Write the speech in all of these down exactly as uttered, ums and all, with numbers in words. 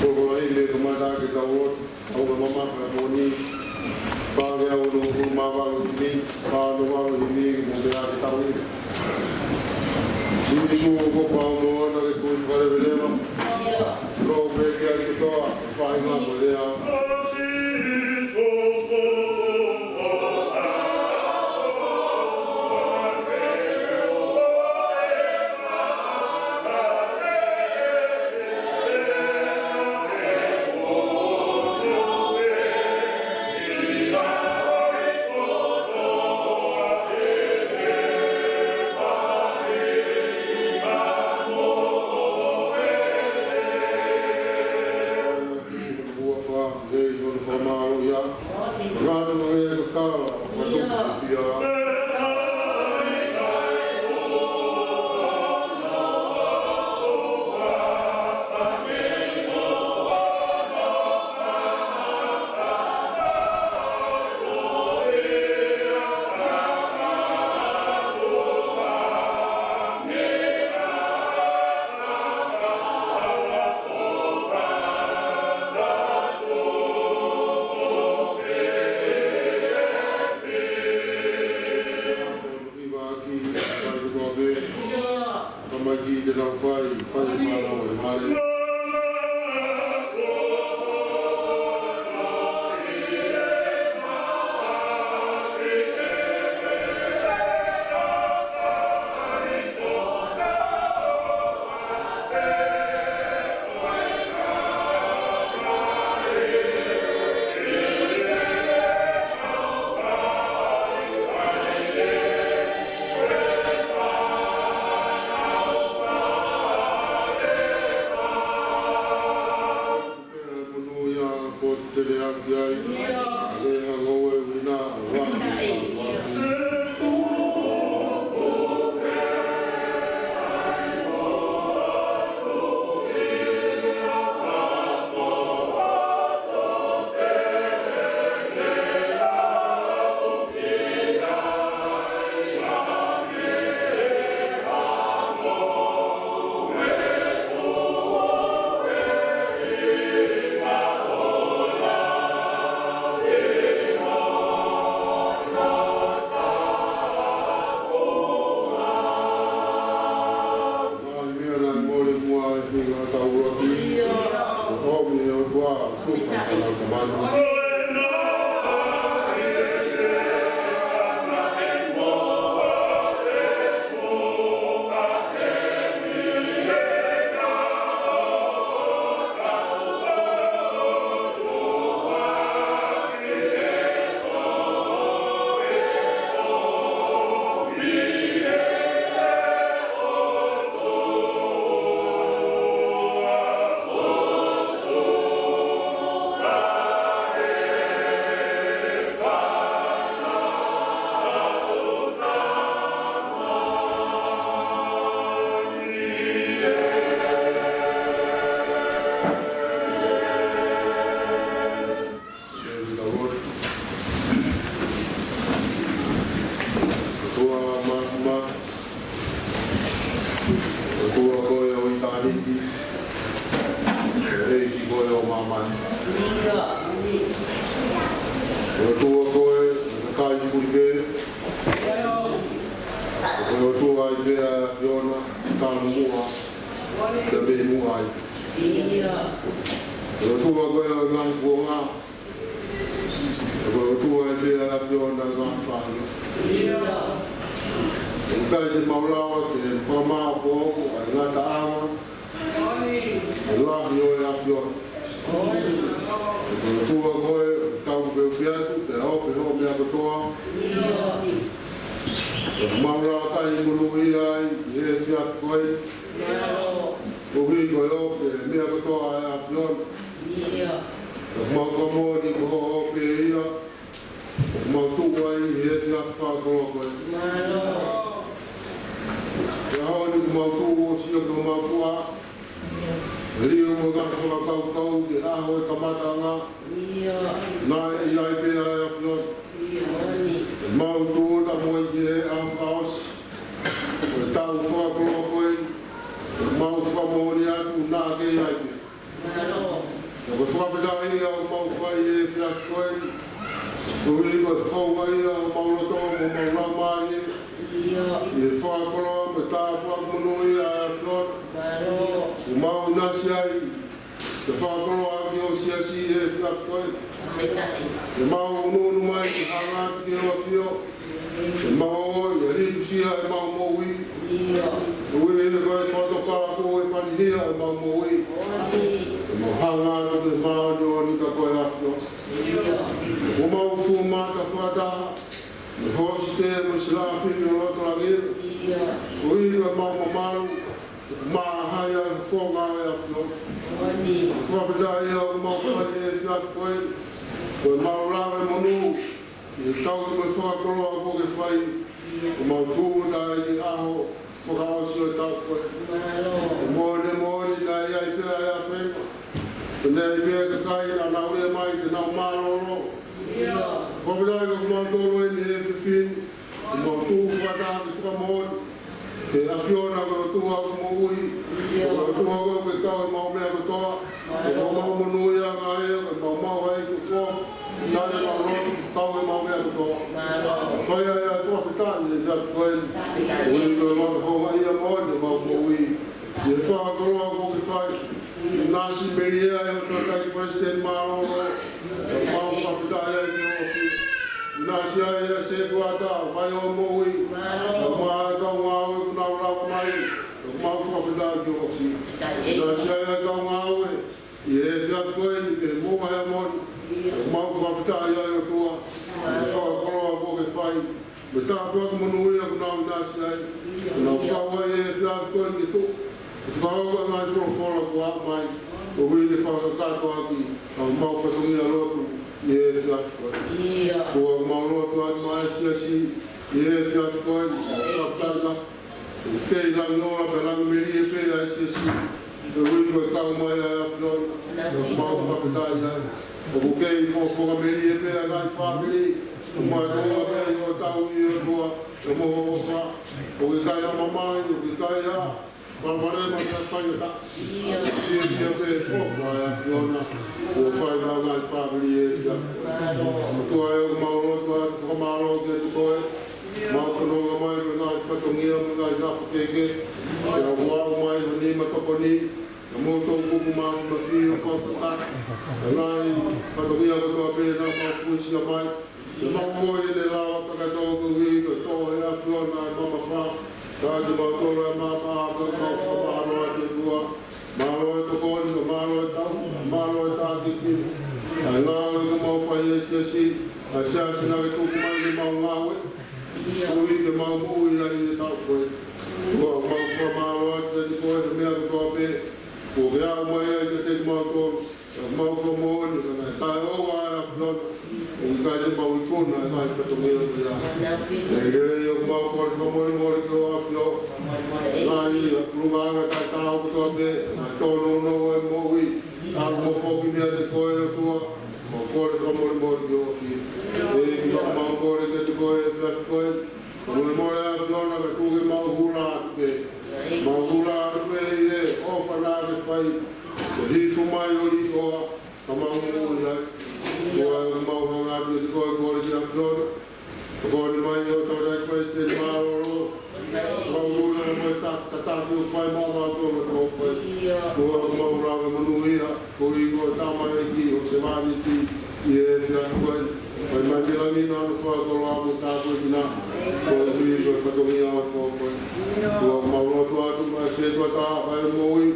Ko e lahi ne kamata ke tau lotu, ʻa e mamafa moʻoni, fā ngeau onongofulu mā valu himi, fā ono valu himi, mo e meʻa ke tau ʻi. Sīsū ko e pau mo na ke kui faleveleva. Lo peke ai kotoa, fai ngā mo lea. Tamaiki te nau fai, fai e fānau e male. Pea monūʻia ko te lea ki ai. Ia. Lea ngoue wina, wa. Ngaahi meʻa naʻe mole muʻa ʻi he ngaahi taʻu ʻuluaki. Ko e ʻomi ʻe he ʻOtua ʻa e tufa ʻa e kau tamaiki. ʻOtua māfimafi, ʻOtua koe ʻo ʻitāniti, ʻEiki koe ʻo māmani. ʻOtua koe, ʻoku ʻikai puli pē, ko e ʻOtua ai pē ʻa e ʻAfiona, talu muʻa, pea mei muʻa ai. Ko e ʻOtua koe ʻo e ngaahi kuonga, ko e ʻOtua ai pē ʻa e ʻAfiona ʻo e ngaahi faʻahinga. ʻOku ʻikai te mau lava ke fakamāʻopoʻopo ʻa e ngataʻanga, ʻa e lahi ʻo e ʻAfiona. Ko e ʻOtua koe, ʻoku tau peuki atu, pea ope hoʻo meʻa kotoa. ʻOku mau lava kai monūʻia ai ʻi he efiafi ko eni. Koeʻuhi ko e ope meʻa kotoa ʻa e ʻAfiona. ʻOku mau fakamoʻoni ko hoʻo ope ia. ʻOku mau tuʻu ai ʻi he efiafi fakakoloa ko eni. Pea ʻoku mau tuʻu ʻo sio ki homau tuʻa. Liliu mo e ngaahi fakakaukau ki he ʻaho ʻo e kamataʻanga. Naʻe ʻi ai pē ʻa e ʻAfiona. Mau tūʻuta mo ia ki he ʻaho fakaʻosi ʻo e taʻu fakakoloa ko eni. Mau fakamoʻoni atu naʻa ke ʻi ai pē. Ko e fakafetaʻi ia ʻoku mau fai he efiafi ko eni. Koeʻuhi ko e houngaʻia homau loto mo homau laumālie ʻi he fakakoloa mo e tāpuaki monūʻia ʻa e ʻAfiona. ʻOku mau ʻinasi ai ke fakakoloa ʻaki ho siasi he efiafi ko eni. ʻOku mau ʻunuʻunu mai ke hanga atu ki hoʻo ʻAfio. ʻOku mau ongoʻi ʻe likusia ʻemau moʻui. Koeʻuhi ko e protocol ʻoku ʻe panihia ʻemau moʻui. ʻOku mau hanga atu ki he māʻoniʻoni ka ko e ʻAfio. ʻOku mau fuʻu mata fakataha mo e hōsite mo e selafi ʻo loto langi. Koeʻuhi ko ʻemau mamalu, ʻoku mau ʻaʻahi ʻa e fofonga ʻo e ʻAfio. Fakafetaʻi ʻoku mau fai he efiafi ko eni. Ko ʻemau lave monū ʻi he tauhi mo e fakakoloa ʻoku ke fai, ʻoku mau tūʻuta ai ki he ʻaho fakaʻosi ʻo e taʻu ko eni. Moʻoni, moʻoni, naʻe ʻi ai pē ʻa e ʻafenga, pea naʻe ʻi ai pē ʻa e kakai naʻa nau lea mai ke nau mālōlō. Fakafetaʻi ko kimautolu eni he efiafi ni, ʻoku mau tuʻu fakataha ke fakamoʻoni ki he ʻAfiona ko e ʻOtua ʻoku moʻui. Ko e ʻOtua ʻoku kau ʻi heʻemau meʻa kotoa. Ko homau monūʻiaʻanga ia, ko e maumau ʻa e ʻEiki ʻoku tali ʻemau lotu, kau ʻi heʻemau meʻa kotoa. Fai ai ʻa e fakafetaʻi he efiafi ko eni. Koeʻuhi ko e lotu houngaʻia moʻoni ʻemau moʻui. ʻI he fakakoloa ʻoku ke fai. ʻInasi melie ʻa e ʻOtua ʻi he Palesiteni Mālōlō. ʻOku mau fakafetaʻi ai ki hoʻo ʻAfio. ʻInasi ai ʻa e sētuata, ʻa e fai ʻo e moʻui. ʻOku mau ʻa e kau ngāue ʻoku nau lava mai. ʻOku mau fakafetaʻi ki hoʻo ʻAfio. ʻInasi ai ʻa e kau ngāue ʻi he efiafi ko eni, ʻi he moʻunga Heamoni. ʻOku mau fakafetaʻi ai ʻOtua. ʻI he fakakoloa ʻoku ke fai. Mo e tāpuaki monūʻia ʻoku nau ʻinasi ai. ʻOku nau kau ai he efiafi ko eni ke tuʻu. Ke fakahoko ʻa e ngaahi folofola kuo aʻu mai. Koeʻuhi ke fakakakato ʻaki ʻemau fatongia lotu ʻi he efiafi ko eni. ʻOku mau lotu atu maʻa e siasi ʻi he efiafi ko eni. Fakafetaʻi ʻoku kei langi ola pea langi melie pē ʻa e siasi. Koeʻuhi ko e kau mai ʻa e ʻAfiona. ʻOku mau fakafetaʻi ai. ʻOku kei fofonga melie pē ʻa e ngaahi fāmili. ʻOku mau ʻofa pē ʻi hoʻo tauhi ʻOtua. ʻOku mau ʻofa. ʻOku ʻikai ha mamahi, ʻoku ʻikai ha palopalema pea faingataʻa. Fiefia pē ʻofa ʻa e ʻAfiona. ʻOku fai maʻa e ngaahi fāmili ʻi he efiafi. ʻOtua ē, ʻoku mau lotu atu fakamālō kiate koe. Mau fononga mai mo e ngaahi fatongia mo e ngaahi nafa kehekehe. Pea ʻoku aʻu mai ho nima tokoni. Naʻa mou toʻukupu mafimafi ʻo fakakakato ʻa e ngaahi fatongia kotoa pē naʻa mau fuesia mai. Naʻa mau kole ke lava kakato koeʻuhi ko e tō ʻe he ʻAfiona ʻa e mamafa. Ka kimautolu ʻa e mamafa, ʻoku mau fakamālō atu ʻOtua. Mālō e tokoni, mālō e tau, mālō e tākiekina. ʻA e ngāue ʻoku mau fai he siasi, ʻa e siasi naʻa ke tuku mai ke mau ngāue. Koeʻuhi ke mau moʻui ai he taʻu ko eni. ʻOku mau fakamālō atu kiate koe he meʻa kotoa pē kuo ke aʻu mai ai kiate kimautolu. ʻOku mau fakamoʻoni, ka naʻe taʻeʻoua ʻa e ʻAfiona, ʻoku ʻikai te mau ikuna ʻa e ngaahi fatongia ko ia. ʻE lelei ʻoku mau kole fakamolemole ki hoʻo ʻAfio. Ngaahi ʻulungaanga taʻetaau kotoa pē, ngaahi tōnounou ʻo e moʻui, ʻalu mo foki meiate koe ʻOtua, mau kole fakamolemole ki hoʻo ʻAfio. ʻEiki, mau kole kiate koe he efiafi ko eni. Fakamolemole ʻAfiona ka tuku ke mau hula atu pē. Mau hula atu pē ʻi he ʻofa naʻa ke fai. Ke hifo mai ʻo liʻoa, ka mau moʻui ai. ʻOku mau hanga atu kiate koe, kole ki he ʻAfiona. Tokoni mai ʻo tau ʻai Palesiteni Mālōlō. Mau hula mo e ta-, tataki ʻoku fai maʻa mautolu ʻOtua. ʻOku mau lave monūʻia. Koeʻuhi ko e tamaioʻeiki ʻo e sevāniti ʻi he efiafi ko eni. Fai mai mei langi ʻa hono fakakoloa mo tāpuekina. Koeʻuhi ko e fatongia ʻo e pō ko eni. ʻOku mau lotu atu maʻa e sētuata, ʻa e moʻui.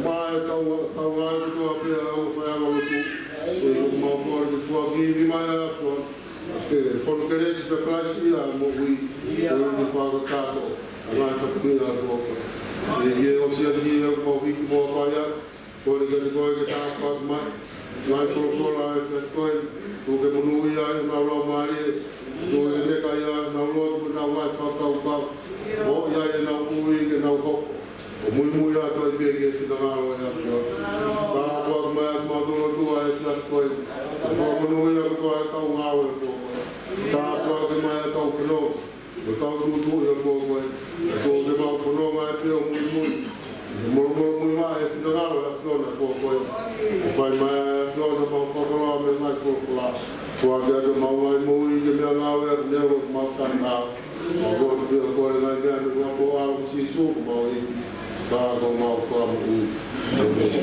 Maʻa e kau, kau ngāue kotoa pē ʻa e ongo faiʻanga lotu. ʻOku mau kole ke foaki mai ʻa e ʻAfiona. Ke fono kelesi pē Kalaisi ʻa e moʻui. Koeʻuhi ke fakakakato ʻa e ngaahi fatongia ʻo e pō ko eni. ʻEiki, ʻoku mau hiki muʻa pea ia. Kole kiate koe ke tāpuaki mai ʻa e ngaahi folofola ʻa e efiafi ko eni, tuku ke monūʻia ai honau laumālie, tuku ke neka ai honau lotu mo ʻenau ngaahi fakakaukau, ʻo ʻi ai ʻenau moʻui ke nau hoko ʻo muimui atu ai pē ki he finangalo ʻo e ʻAfiona. Tāpuaki mai ʻa e mātuʻa lotu ʻa e efiafi ko eni, fakamonūʻia kotoa e kau ngāue ʻo e pō ko eni. Tāpuaki mai ʻa e kau fanongo. Ko e kau tūtuuʻi ʻo e pō ko eni. Ko e mau fononga ai pē ʻo muimui. Mo, mo, muimui mai he finangalo ʻo e ʻAfiona ʻo e pō ko koe. ʻO fai mai ʻa e ʻAfiona, mau fakakoloa mei he ngaahi folofola. Foaki atu ʻemau ngaahi moʻui ke meʻangāue ʻaki ʻemau tangata. Mau lotu pē ʻo kole ngaahi meʻa ni ʻi he huafa ho ʻAlo ko Sīsū ko homau ʻEiki, ka ko homau Fakamoʻui. ʻĒmeni.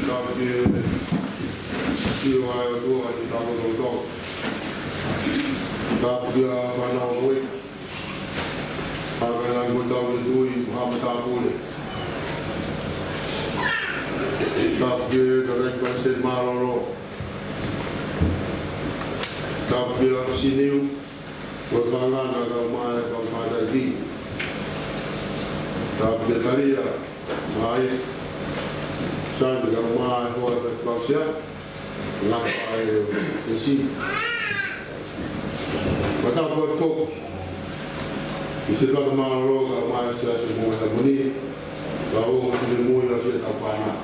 Tapu ki he ʻEiki ʻo e ʻOtua ʻi he taupotu. Tapu ki he fānau ko ē. Tapu ki he Laumālie Māʻoniʻoni, Haʻa Matāpule. Tapu ki he Tangataʻeiki Palesiteni Mālōlō. Tapu ki he ʻAfisi Niu, ko e kāinga kae ʻumaʻā e kau fānau ki. Tapu ki he Talia, mai. Sani kae ʻumaʻā e hoa ʻo e Faifekau Sea. Ngata ai e si. Fakatapu atu foki ki he Setuata Mālōlō kae ʻumaʻā e Siasi Moʻui Hāmoni. Kae ʻumaʻā e finemui ʻa e siasi ʻa e fānau.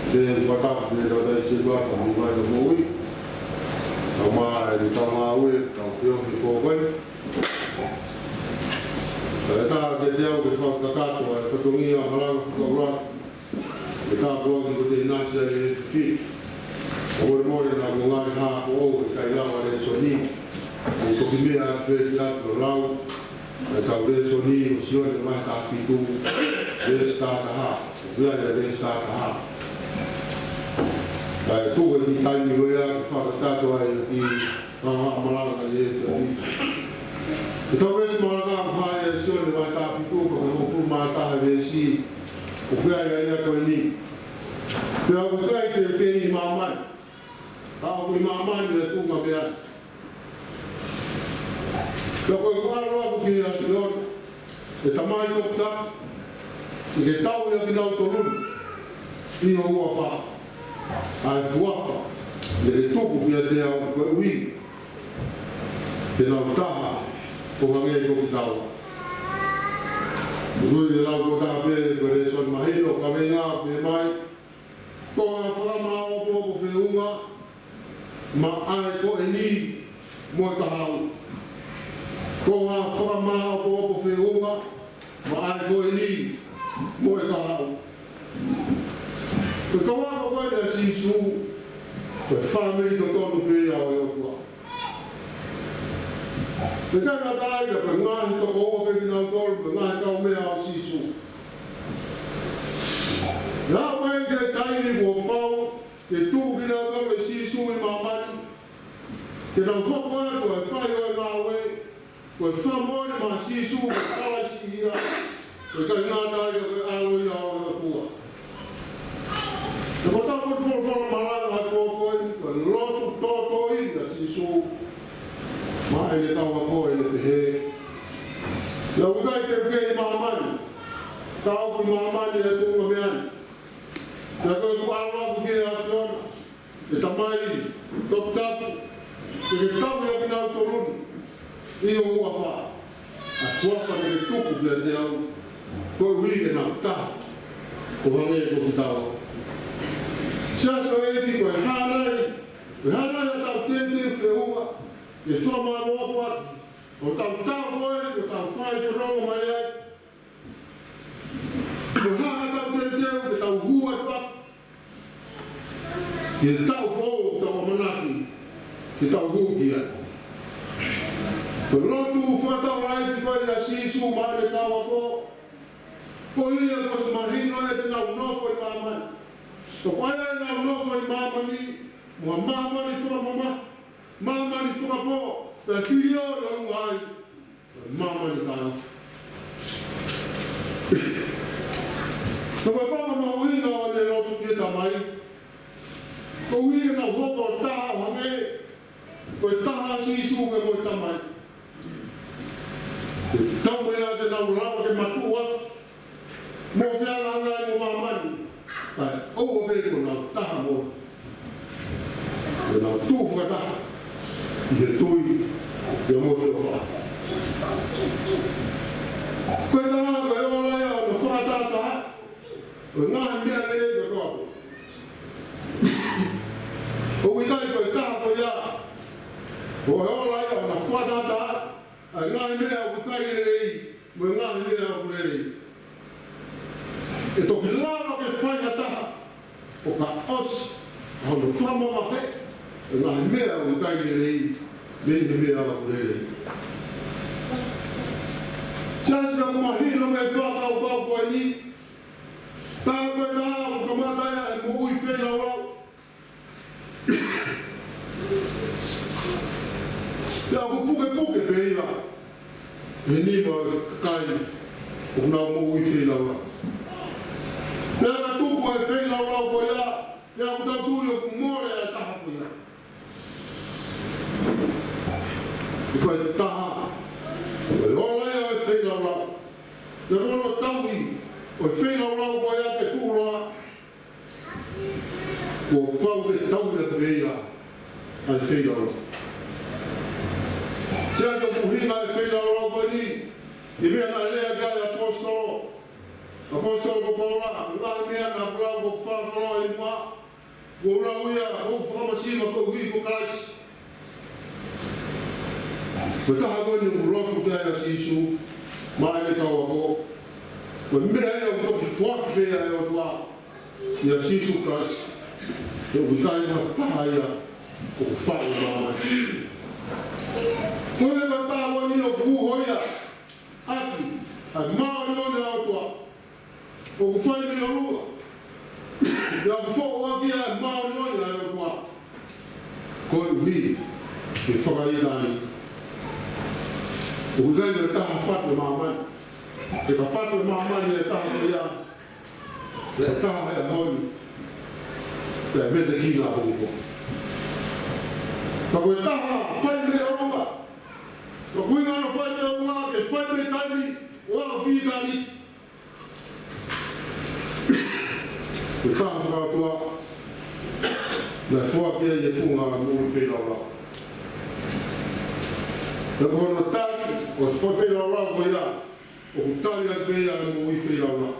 Pea fakatapu ki he tangataʻeiki Setuata Mavahe Moʻui. Kae ʻumaʻā e kau ngāue, kau feohi ko ē. Kae ʻatā kiate au ke fakakakato ʻa e fatongia malanga fakaʻuto. ʻE tāpuaki ko e tenancy ʻa e F F. ʻOku molemole naʻa mo ngali hā foʻou ʻe ʻikai lava lēsoni. ʻE toki meʻa atu pē ki atu ʻo lau ʻa e kau lēsoni ʻo Sione vahe taha fitu, veesi taha taha. Pea ʻi he veesi taha taha. Kae tuku e kiʻi taimi ko ia ke fakakakato ai e kiʻi fakamaʻalaʻala ʻa e F F. Ko e kau veesi malanga ʻoku hā ʻia Sione vahe taha fitu, ko e hongofulu mā taha veesi, ʻoku ʻi ai ʻa e lea ko eni: Pea ʻoku ʻikai te u kei ʻi māmani, ka ʻoku ʻi māmani ʻa e tuʻunga meʻa ni. Pea ko ʻeku ʻalu atu ki he ʻAfiona, ʻe Tamai Toputapu, te ke tauhi ʻa kinautolu ni ʻi ho huafa, ʻa e huafa naʻa ke tuku kiate au, koeʻuhi ke nau taha ʻo hangē ko kitaua. Ui e lau ko ē pē, ko e lēsoni mahino, kaveinga pē mai: Ko ha fakamāʻopoʻopo feʻunga maʻa e ko eni mo e kahaʻu. Ko ha fakamāʻopoʻopo feʻunga maʻa e ko eni mo e kahaʻu. Ko e kau ako ko ē ʻa Sīsū, ko e fāmili totonu pē ia ʻo e ʻOtua. Pea ʻikai ngata ai, ka ko e ngaahi tokoua pē kinautolu mo e ngaahi kaumeʻa ʻo Sīsū. Naʻe ʻi ai e taimi kuo pau ke tuku kinautolu ʻe Sīsū ʻi māmani, ke nau hoko atu ʻo fai ʻa e ngāue, ko e fakamoʻoni maʻa Sīsū ko Kalaisi ia, pea ʻikai ngata ai, ka ko e ʻAlo ia ʻo e ʻOtua. Pea ko e tau ko e folofola malanga ʻa e pō ko eni, ko e lotu tōtōʻi ʻa Sīsū maʻa ʻene kau ako, ʻene pehē: Pea ʻoku ʻikai te u kei ʻi māmani, ka ʻoku ʻi māmani ʻa e tuʻunga meʻa ni. Pea ko ʻeku ʻalu atu ki he ʻAfiona, ʻe Tamai Toputapu, te ke tauhi ʻa kinautolu ni ʻi ho huafa, ʻa e huafa naʻa ke tuku kiate au, koeʻuhi ke nau taha ʻo hangē ko kitaua. Siasi ʻo e ʻEiki, ko e hā nai, ko e hā nai haʻatau teuteu feʻunga ke fakamāʻopoʻopo ʻaki hotau taʻu ko eni, ko ʻetau fai fononga mai ai? Ko e hā haʻatau teuteu ke tau hū atu ai ki he taʻu foʻou ʻoku tau ʻamanaki ke tau hū ki ai? Ko e lotu fakataulaʻeiki ko eni ʻa Sīsū maʻa ʻene kau ako, ko ia kuo ʻosi mahino ʻe te nau nofo ʻi māmani. Ko e ʻai ʻenau nofo ʻi māmani, mo ha māmani fakamamahi, māmani fakapō, pea tilio ʻi ʻolunga ai māmani kātoa. Ko e konga mahuʻinga ʻo ʻene lotu ki he Tamai, koeʻuhi ke nau hoko ʻo taha ʻo hangē ko e taha ʻa Sīsū pea mo e Tamai. Ko e taumuʻa ia te nau lava ke matuʻu atu mo feʻunga ai mo māmani, kae ʻoua pē kuo nau taha mo ia, kuo nau tuʻu fakataha ʻi he tui pea mo e feʻofaʻaki. Ko e taha, ko e ola ia ʻo hono fakatātā ʻo e ngaahi meʻa lelei kotoa. ʻOku ʻikai ko e taha ko ia, ko e ola ia ʻo hono fakatātā ʻa e ngaahi meʻa ʻoku ʻikai lelei mo e ngaahi meʻa ʻoku lelei. ʻE toki lava ke fai ha taha ʻo ka ʻosi hono fakamamahi ʻa e ngaahi meʻa ʻoku ʻikai lelei mei he meʻa ʻoku lelei. Siasi, ʻoku mahino mei he fakakaukau ko eni, tā ko e taha ʻoku kamata ia ʻi he moʻui feilaulau. Pea ʻoku pukepuke pē ia ʻi he nima ʻo e kakai ʻoku nau moʻui feilaulau. Pea ka tupu ʻa e feilaulau ko ia, pea ʻoku tau tui ʻoku mole ʻa e taha ko ia. Ko e taha, ko e ola ia ʻo e feilaulau. Pea ko hono tauhi ʻo e feilaulau ko ia ke tuʻuloa, kuo pau ke tauhi ʻaki pē ia ʻa e feilaulau. Siasi, ʻoku ʻuhinga e feilaulau ko eni ʻi he meʻa naʻe lea ki ai ʻa e ʻaposetolo, ʻaposetolo ko Paula, ko e ngaahi meʻa naʻa ku lau ʻoku fakakoloa ʻi muʻa, kuo u lau ia ʻoku ou fakamasiva koeʻuhi ko Kalaisi. Ko e taha ko eni ʻoku lotu ki ai ʻa Sīsū maʻa ʻene kau ako. Ko e meʻa ia ʻoku toki foaki pē ʻe he ʻOtua ʻia Sīsū Kalaisi. He ʻoku ʻikai ha taha ia ʻoku faʻu ʻi māmani. Ko e meʻa ko e taha ko eni ʻoku uho ia ʻaki ʻa e māʻoniʻoni ʻa e ʻOtua. ʻOku fai mei ʻolunga. Pea ʻoku foʻu ʻaki ʻa e māʻoniʻoni ʻa e ʻOtua koeʻuhi ke fakaʻikaiʻi. ʻOku ʻikai ko e taha fatu ʻa māmani. He ka fatu ʻa māmani ʻe taha ko ia, ʻe taha ʻa e ʻaho ni, pea vete ki na pongipongi. Ka ko e taha fai mei ʻolunga, ka ko e ʻuhinga hono fai mei ʻolunga, ke fai mei taimi ʻo aʻu ki ʻitāniti. Ko e taha fakaʻotua naʻe foaki ai e funga moʻui feilaulau. Pea ko hono tali ʻo e funga feilaulau ko ia, ʻoku tali ʻaki pē ia ʻa e moʻui feilaulau.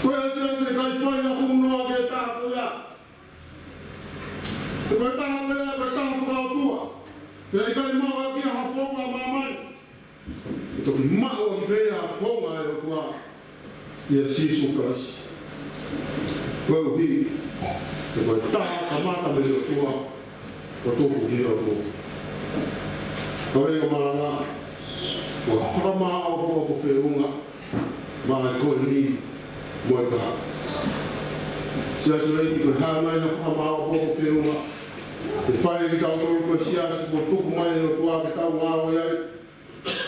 Ko e asiasi ʻe ʻikai fai ha hunoa ki he taha ko ia. He ko e taha ko ia, ko e taha fakaʻotua. Pea ʻikai maʻu ʻaki ha founga ʻa māmani. ʻE toki maʻu ʻaki pē ia ha founga ʻa e ʻOtua, ʻia Sīsū Kalaisi. Koeʻuhi, he ko e taha kamata mei he ʻOtua, ʻo tupu ki he ʻOtua. Kau ʻi he malanga, ʻoku fakamāʻopoʻopo feʻunga mai ko eni mo e kahaʻu. Siasi Leiki, ko e hā nai ʻa e fakamāʻopoʻopo feʻunga ʻe fai ʻe kitautolu ko e siasi kuo tuku mai ʻe he ʻOtua ke tau ngāue ai,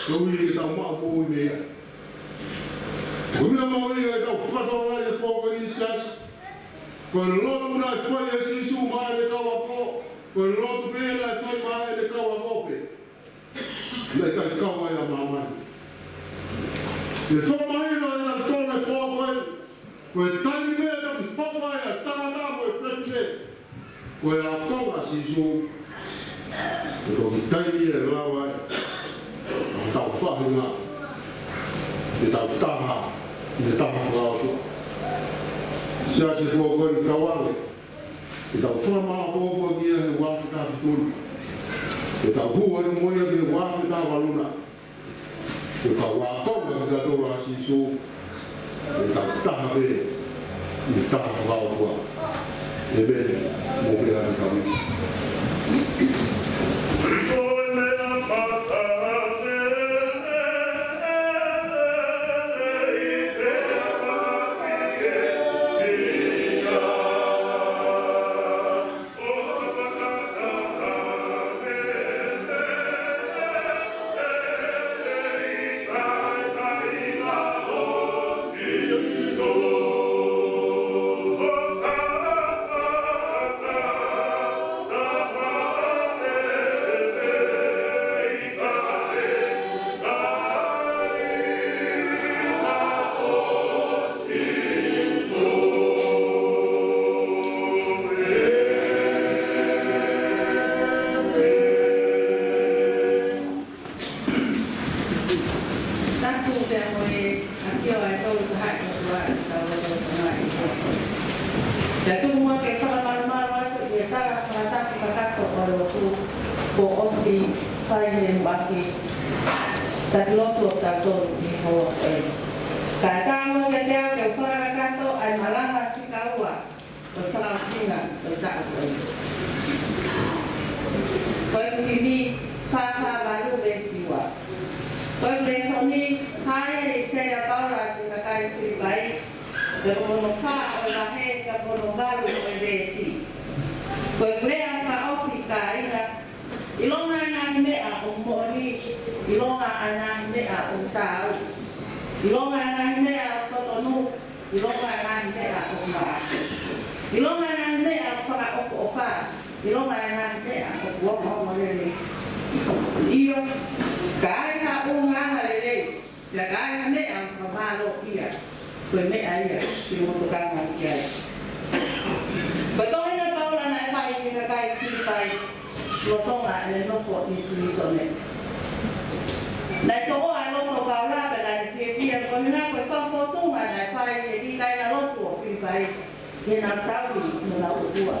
koeʻuhi ke tau maʻu moʻui mei ai? Ko e meʻa mahuʻinga ke tau fakatokangaʻi he pō ko eni, siasi, ko e lotu naʻe fai ʻe Sīsū maʻa ʻene kau ako, ko e lotu pē naʻe fai maʻa ʻene kau ako pē. Naʻe ʻikai kau ai ʻa māmani. ʻE fakamahino ʻe kitautolu he pō ko eni, ko e taimi pē ʻe toki hoko ai ʻa e tangata mo e fefine, ko e ākonga ʻa Sīsū, ko e taimi ʻe lava ai ʻo tau faʻahinga ke tau taha ʻi he taha fakaʻotua. Siasi, he pō ko eni, tauange ke tau fakamāʻopoʻopo ki he uaafe taha fitu ni. Ke tau hū hano moia ki he uaafe taha valu na. Ke tau ākonga kitautolu ʻa Sīsū, ke tau taha pē ʻi he taha fakaʻotua. ʻEmeni. Mou meʻa ā, tau ʻi. Tapu pea mo e ʻafio ʻa e Tolu Tahaʻi ʻOtua ʻi hotau lotolotonga ʻi he pō ko eni. Pea tuku muʻa ke fakamalumalu atu ʻi he tala fakatapu kakato ʻo e lotu kuo ʻosi fai he muʻaki taki lotu ʻo tautolu ʻi he houa ko eni. Kae ʻatā kiate au ke u fakakakato ʻa e malanga fika ua ʻo e fakaʻosinga ʻo e taʻu ko eni. Ko e Kōlosai fā fā valu veesi ua. Ko e lēsoni, hā ia naʻe ʻikai ʻa Paula ki he kakai Filipai, pea ko hono fā ʻo e vahe, pea ko hono valu ʻo e veesi. Ko e lea fakaʻosi, kāinga, ʻilonga ʻa e ngaahi meʻa ʻoku moʻoni, ʻilonga ʻa e ngaahi meʻa ʻoku taau, ʻilonga ʻa e ngaahi meʻa ʻoku totonu, ʻilonga ʻa e ngaahi meʻa ʻoku maʻa, ʻilonga ʻa e ngaahi meʻa ʻoku fakaʻofoʻofa, ʻilonga ʻa e ngaahi meʻa ʻoku ongoongolelei. ʻIo, ka ai ha ʻulungaanga lelei, pea ka ai ha meʻa ʻoku fakamālōʻia, ko e meʻa ia ke mou tokanga ki ai. Ko e tohi ʻa Paula naʻe fai ki he kakai Filipai lolotonga ʻene nofo ʻi he pilīsone. Naʻe toʻo ʻa e loto ʻo Paula pea naʻa ne fiefia ko e ʻuhinga ko e fakafōtunga naʻe fai ʻe he kiʻi kāingalotu ʻo Filipai ki heʻenau tauhi honau ʻOtua,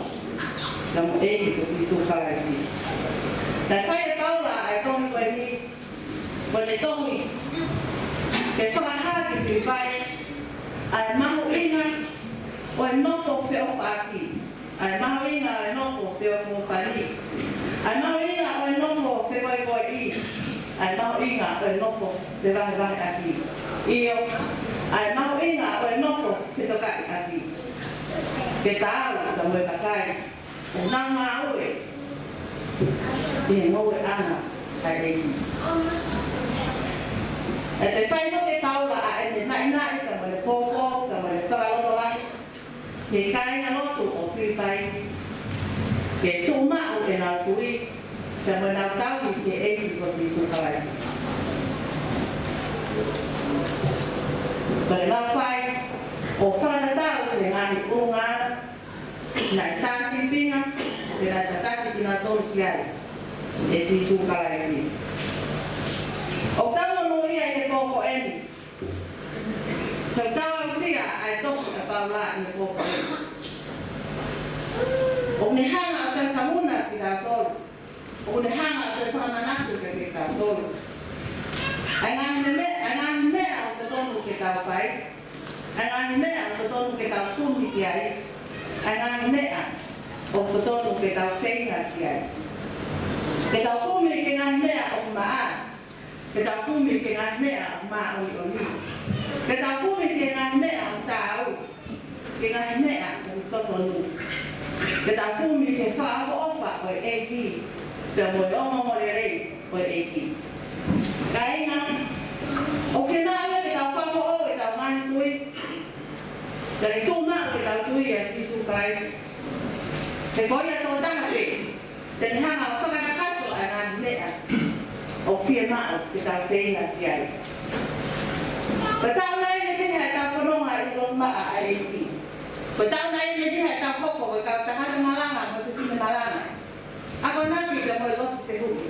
pea mo e ʻEiki ko Sīsū Kalaisi. Naʻe fai ʻe Paula ʻa e tohi ko eni, ko ʻene tohi ke fakahā ki Filipai ʻa e mahuʻinga ʻo e nofo feʻofaʻaki, ʻa e mahuʻinga ʻo e nofo feʻofoʻofani, ʻa e mahuʻinga ʻo e nofo fekoekoeʻi, ʻa e mahuʻinga ʻo e nofo fevahevaheʻaki. ʻIo, ʻa e mahuʻinga ʻo e nofo fetokaʻiʻaki. Ke taau pea mo e kakai ʻoku nau ngāue ʻi he ngoueʻanga ʻa e ʻE toe fai foki ʻe Paula ʻa ʻene naʻinaʻi, pea mo ʻene pōpō, pea mo ʻene fakalotolahi ki he kāingalotu ʻo Filipai, ke tuʻu maʻu ʻenau tui, pea mo ʻenau tauhi ki he ʻEiki ko Sīsū Kalaisi. Pea ʻenau fai ʻo fakatatau ki he ngaahi ʻulungaanga naʻe tā sīpinga, pea naʻe tataki kinautolu ki ai ʻe Sīsū Kalaisi. ʻOku tau monūʻia ʻi he pō ko eni, ʻoku tau aʻusia ʻa e tohi ʻa Paula ʻi he pō ko eni. ʻOku ne hanga ʻo toe fanongo kitautolu. ʻOku ne hanga ʻo toe fakamanatu kiate kitautolu ʻa e ngaahi meʻa, ʻa e ngaahi meʻa ʻoku totonu ke tau fai, ʻa e ngaahi meʻa ʻoku totonu ke tau kumi ki ai, ʻa e ngaahi meʻa ʻoku totonu ke tau feinga ki ai. Ke tau kumi ki he ngaahi meʻa ʻoku maʻa, ke tau kumi ki he ngaahi meʻa ʻoku māʻoniʻoni, ke tau kumi ki he ngaahi meʻa ʻoku taau, ki he ngaahi meʻa ʻoku totonu, ke tau kumi ki he fakaʻofoʻofa ʻo e ʻEiki, pea mo e ongoongolelei ʻo e ʻEiki. Kāinga, ʻoku fiemaʻu ia ke tau fakafoʻou ʻetau ngaahi tui, pea ke tuʻu maʻu ʻetau tui ʻia Sīsū Kalaisi. He ko ia tokotaha pē te ne hanga ʻo fakakakato ʻa e ngaahi meʻa ʻoku fiemaʻu ke tau feinga ki ai. Ko e taʻu nai ʻe fiha ʻetau fononga ʻi he lotu maʻa ʻa e ʻEiki? Ko e taʻu nai ʻe fiha ʻetau hoko ko e kau tangata malanga mo e fefine malanga, akonaki pea mo e lotu fehuʻi?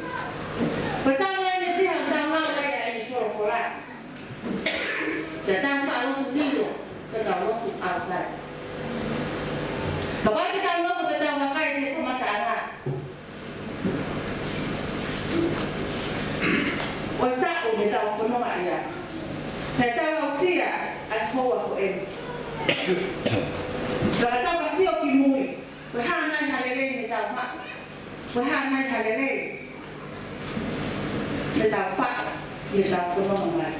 Ko e taʻu nai ʻe fiha ʻetau lau ai ʻa e folofola? Te tau faʻa lotu lilo, te tau lotu ʻaukai. Kapau te tau lotu pea tau vakai ki he kamataʻanga, ʻo e taʻu ne tau fononga ia, pea tau aʻusia ʻa e houa ko eni. Pea ka tau ka sio ki mui, ko e hā nai ha lelei ne tau maʻu? Ko e hā nai ha lelei ne tau faʻu ʻi heʻetau fononga mai?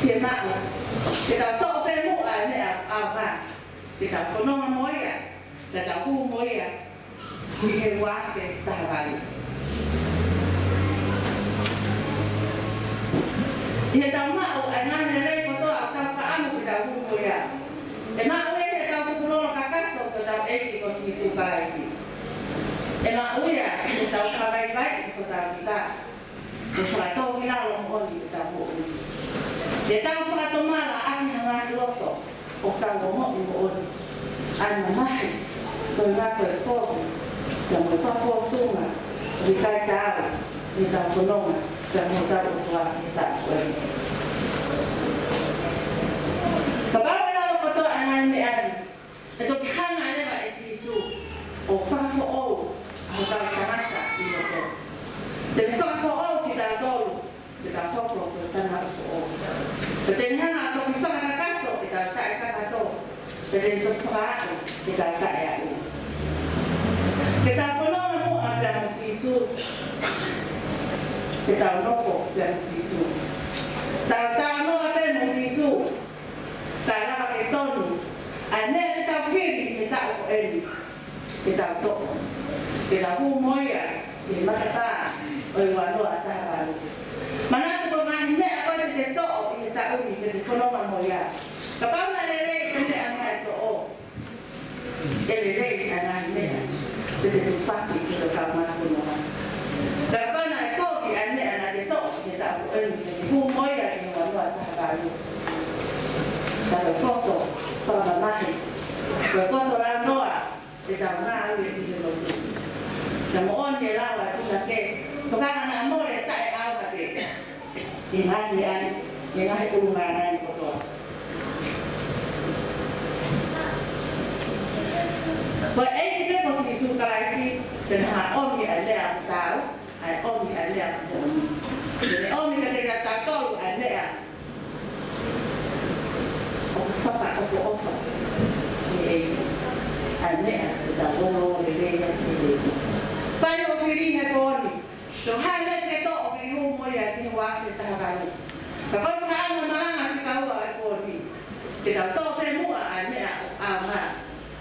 Fiemaʻu ke tau toʻo pē muʻa ʻa e meʻa ʻaonga, ke tau fononga mo ia, ke tau hū mo ia ʻi he ua afe taha valu. ʻI heʻetau maʻu ʻa e ngaahi lelei kotoa ʻoku tau fakaʻamu ke tau hū mo ia, ʻe maʻu ia ʻi heʻetau tukulolo kakato ki hotau ʻEiki ko Sīsū Kalaisi. ʻE maʻu ia ʻi heʻetau fakavaivaiʻi hotau kita, ʻo fakatōkilalo moʻoni ʻetau moʻui. ʻI heʻetau fakatomala ʻaki ha ngaahi loto ʻoku tau ongoʻi moʻoni ʻa e mamahi, ko e ngata e kovi, pea mo e fakafōtunga, ʻoku ʻikai taau ʻi heʻetau fononga pea mo hotau ʻOtua ʻi he taʻu ko eni. Kapau ʻe lava kotoa ʻa e ngaahi meʻa ni, ʻe toki hanga leva ʻe Sīsū ʻo fakafoʻou hotau tangata ʻi loto. Te ne fakafoʻou kitautolu ke tau hoko ko e tangata foʻou. Pea te ne hanga ʻo toki fakakakato ʻetau taʻekakato, pea te ne toki fakaaʻu ʻetau taʻeaʻu. Ke tau fononga muʻa pea mo Sīsū, ke tau nofo pea mo Sīsū. Tau talanoa pē mo Sīsū, ka lava ke tonu ʻa e meʻa te tau fili ʻi he taʻu ko eni ke tau toʻo, ke tau hū mo ia ʻi he matapā ʻo e ua noa taha valu. Manatu ko e ngaahi meʻa ko ē te te toʻo ʻi he taʻu ni ke te fononga mo ia, kapau naʻe lelei ʻa e meʻa naʻe toʻo, ʻe lelei ʻa e ngaahi meʻa te te tufaki ʻi hotau fononga. Kapau naʻe kovi ʻa e meʻa naʻe toʻo ʻi he taʻu ko eni ke te hū mo ia ʻi he ua noa taha valu, ka ko e poto fakamamahi, ko e poto launoa ʻetau ngāue ʻi he lotu. Ka moʻoni ʻe lava ʻe he punake, tokanga naʻa mole taʻeʻaonga pē ʻi he ngaahi meʻa ni, ʻi he ngaahi ʻulungaanga ni kotoa. Ko e ʻEiki pē ko Sīsū Kalaisi, te ne hanga ʻo ʻomi ʻa e meʻa ʻoku taau, ʻa e ʻomi ʻa e meʻa ʻoku moʻoni. Te ne ʻomi kiate kitautolu ʻa e meʻa ʻoku fakaʻofoʻofa ki he ʻEiki, ʻa e meʻa ke tau ongoongolelei ai ki he ʻEiki. Fai hoʻo fili he pō ni, ko e hā e meʻa ke toʻo ke hū mo ia ki he ua afe taha valu. Ka ko e fakaʻamu ʻa e malanga fika ua ʻo e pō ni, ke tau toʻo pē muʻa ʻa e meʻa ʻoku ʻaonga,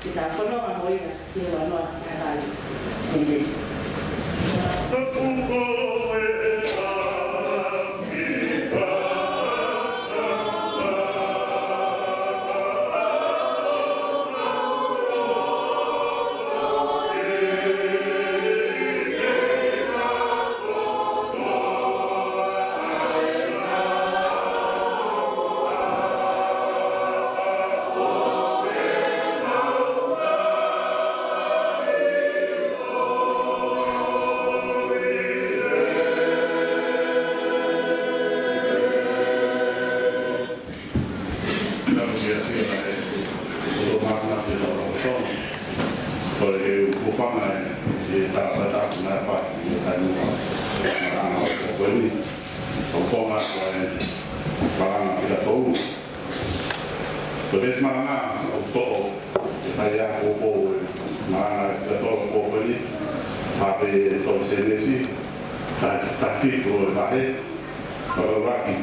ke tau fononga mo ia ki he ua noa taha valu. ʻĒmeni. Malanga ʻo e kuo pau ni, ʻo konga ko e malanga ʻe tolu. Ko e veesi malanga ʻoku toʻo ʻe Paia ʻoku pau e malanga ʻe tolu ʻoku pau ni, ʻa pē ko e Sēnesi, taha, taha fitu ʻo e vahe, ʻuluaki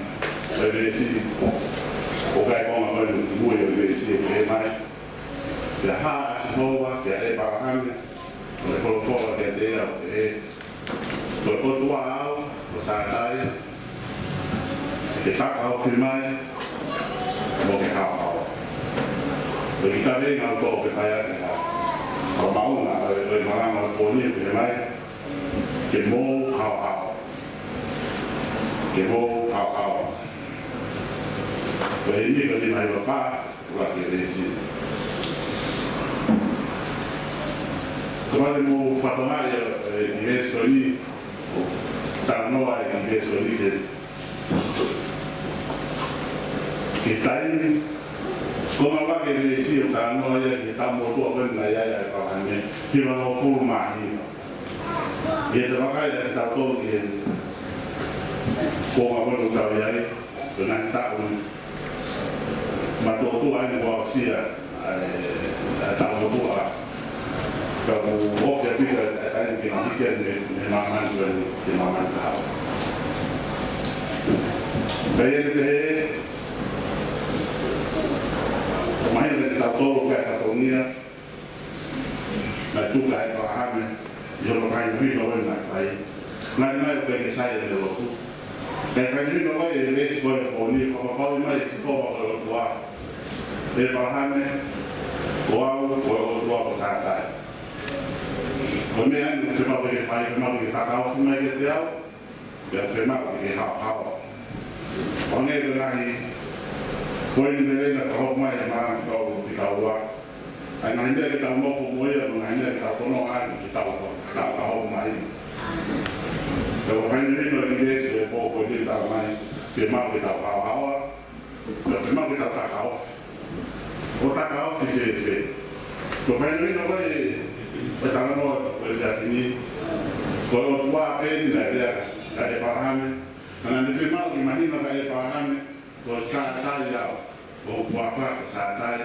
ʻo e veesi, ʻo ka e konga ko eni, mui ʻo e veesi ʻoku pehē mai: Pea hā ʻa Sihova kia ʻĒpalahame, ʻo ne folofola kiate ia ʻo pehē: Ko e ʻOtua au, ko Sātai, ke takaofi mai, mo ke haohaoa. Ko e kiʻi kaveinga ʻoku toʻo ʻe Paia ki ha, ʻa e maʻuʻanga ʻo e, ʻo e malanga ʻo e kuo pau ni, pehē mai: Ke mou haohaoa. Ke mou haohaoa. Ko e himi ko e nima hiva fā, ʻuluaki veesi. Ko e mali mo fatongia, ʻe, ʻi he veesi ko eni, ʻo talanoa ʻi he veesi ko eni ki he, ki he taimi. Ko e ʻuluaki veesi ʻoku talanoa ia ki he taʻu motuʻa ko eni naʻe ʻi ai ʻa ʻĒpalahame, hiva nofulu mā hiva. ʻI heʻete vakai ʻa kitautolu ki he kuonga ko eni ʻoku tau ʻi ai, ko e ngaahi taʻu matuʻotuʻa eni kuo aʻusia ʻa e, ʻa e taʻu motuʻa. Ka kuo ʻosi ʻa e pika ʻa e taimi ke nau hiki ai mei, mei he māmani ko eni ki he māmani kahaʻu. Pea ʻi heʻene pehē, ʻoku mahino kiate kitautolu ʻa e fatongia naʻe tuku ʻe ʻĒpalahame ʻi hono fakahinohino ʻo e naʻe fai. Naʻe, naʻe ʻikai ke sai ʻene lotu. Naʻe fakahinohino ʻe he veesi ko ē ʻo e kuo pau ni, fakapapauʻi mai ʻe Sihova ko e ʻOtua, ʻĒpalahame, ko au ko e ʻOtua ko Sātai. Ko e meʻa eni ʻoku fiemaʻu ke ke fai, fiemaʻu ke ke takaofi mai kiate au, pea fiemaʻu ke ke haohaoa. ʻO hangē ko e ngaahi poini lelei naʻa tau hoko mai he malanga fika ua, fika ua. ʻA e ngaahi meʻa ke tau nofo mo ia, mo e ngaahi meʻa ke tau fononga ai, ke tau, tau ka hoko mai. Pea ʻoku fakahinohino ʻe he veesi ʻo e pō ko eni ʻoku tala mai, fiemaʻu ke tau haohaoa, pea fiemaʻu ke tau takaofi. ʻO takaofi fēfē? Ko e fakahinohino ko ē ʻo e talanoa ko ē he efiafi ni, ko e ʻOtua pē eni naʻe lea kia ʻĒpalahame, ka naʻa ne fiemaʻu ke mahino kia ʻĒpalahame, ko Sātai au, ko hoku huafa ko Sātai.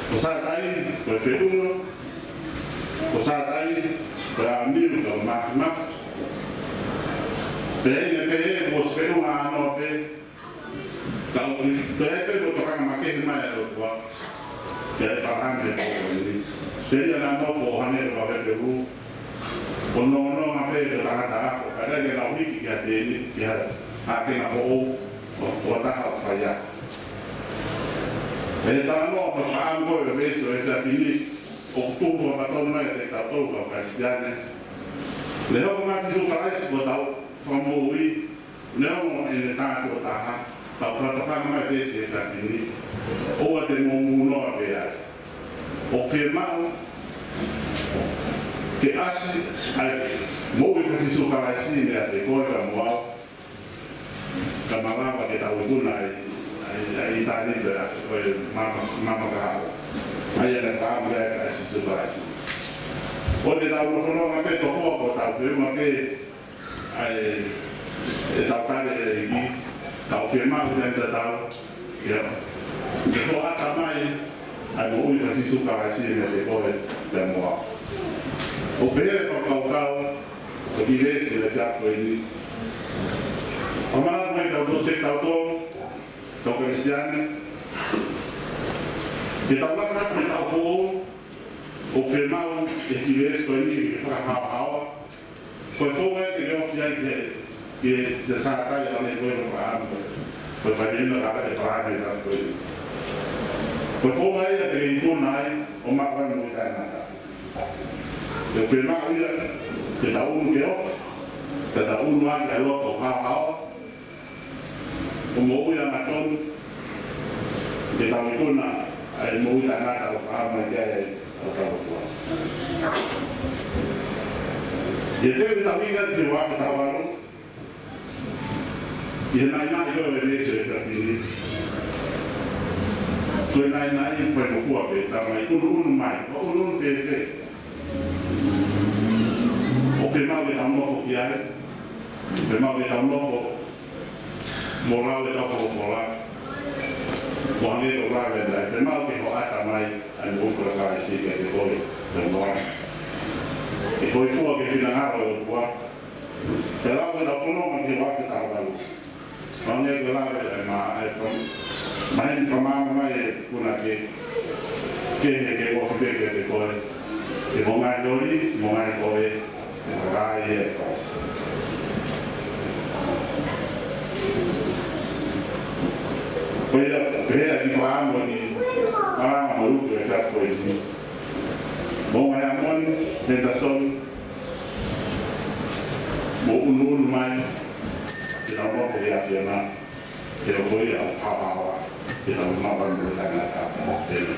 Ko Sātai ko e feʻunga, ko Sātai ko e ʻāniu, ko e māfimafi. Pea ʻi heʻene pehē kuo ʻosi feʻunga ʻānoa pē, ka ʻoku toe ʻi ai pē mo e tokanga makehe mai ʻa e ʻOtua kia ʻĒpalahame he pō ko eni. Telia naʻa nofo ʻo hangē ko e kau Hepelū, ʻo nongononga pē ki he tangata ako, kae ʻikai ke nau hiki ki ha tēniti, ki ha, ha ʻākenga foʻou, ʻo, ʻo taha ʻo fai ako. ʻI he talanoa mo e fakaʻamu ko ē ʻo e veesi ʻo e efiafi ni, ʻoku tuku fakatonu mai kiate kitautolu kau Kalisitiane. Naʻe hoko mai ʻa Sīsū Kalaisi ko hotau Fakamoʻui, neongo ʻene tā tuʻo taha, ka ʻoku fakatokanga mai ʻa e veesi he efiafi ni, ʻoua te mou mūnoa pē ai. ʻOku fiemaʻu ke ʻasi ʻa e moʻui ʻa Sīsū Kalaisi meiate koe pea mo au, ka malava ke tau ikuna ʻa e, ʻa e, ʻa e ʻitāniti ʻo e, ʻo e maama, maama kahaʻu. ʻA ia naʻe fakaʻamu ai ʻa Sīsū Kalaisi. ʻOua te tau nofonofo pē tokua ko ʻetau feʻunga pē ʻa e, ʻetau tali e ʻEiki, ka ʻoku fiemaʻu ʻi he taimi tatau ia, ke foaki mai ʻa e moʻui ʻa Sīsū Kalaisi meiate koe pea mo au. ʻOku pehē ʻa e fakakaukau ʻo e kiʻi veesi ʻo e efiafi ko eni. ʻOku ou manatu mai kiate kitautolu, kitautolu kau Kalisitiane, ke tau laka atu ki he taʻu foʻou, ʻoku fiemaʻu ʻe he kiʻi veesi ko eni ke fakahaohaoa. Ko e founga ia te ke ofi ai ki he, ki he, ki he Sātai ʻa ē ko ē ʻoku fakaʻamu. Ko e fai ena ka ʻe palani ka ko e. Ko e founga ia te ke ikuna ai ʻo maʻu ai moʻui taʻengata. Te u pehē mai ia, ke tau ʻunu ke ofi, ke tau ʻunu ai ki he loto haohaoa, ʻo moʻui angatonu, ke tau ikuna ʻa e moʻui taʻengata ʻoku fakaʻamu mai ki ai ʻa hotau ʻOtua. ʻI he teu ʻetau ʻi he ua afe taha valu, ʻi he naʻinaʻi ko ē ʻo e veesi ʻo e efiafi ni. Ko e naʻinaʻi faingofua pē, talamai ʻunuʻunu mai, ʻo ʻunuʻunu fēfē? ʻOku fiemaʻu ke tau nofo ki ai, fiemaʻu ke tau nofo mo lau ʻetau folofola. Mo hangē ko e lau ʻa e, fiemaʻu ke hoʻata mai ʻa e moʻui fakakalaisi kiate koe, pea mo au. Ke hōifua ki he finangalo ʻo e ʻOtua. Pea lau ʻetau fononga ki he vahe taha valu. Hangē ko e lau ʻa e, ʻa e ma-, ʻa e fa-, maheni fakamāmani mai e punake, ke he ke ofi pē kiate koe, ʻi hoʻo ngaahi oli, mo e ngaahi koe, ʻe fakahā ʻe Kalaisi. Ko ia, pehē ʻa e fakamoʻoni, malanga mo Luke ʻa e kapu ko eni. Moʻunga Heamoni, Henderson, mou ʻunuʻunu mai, ke tau nofo he ʻAfiona, he ko ia ʻoku haohaoa, ke tau maʻu ʻa e moʻui taʻengata. ʻĒmeni.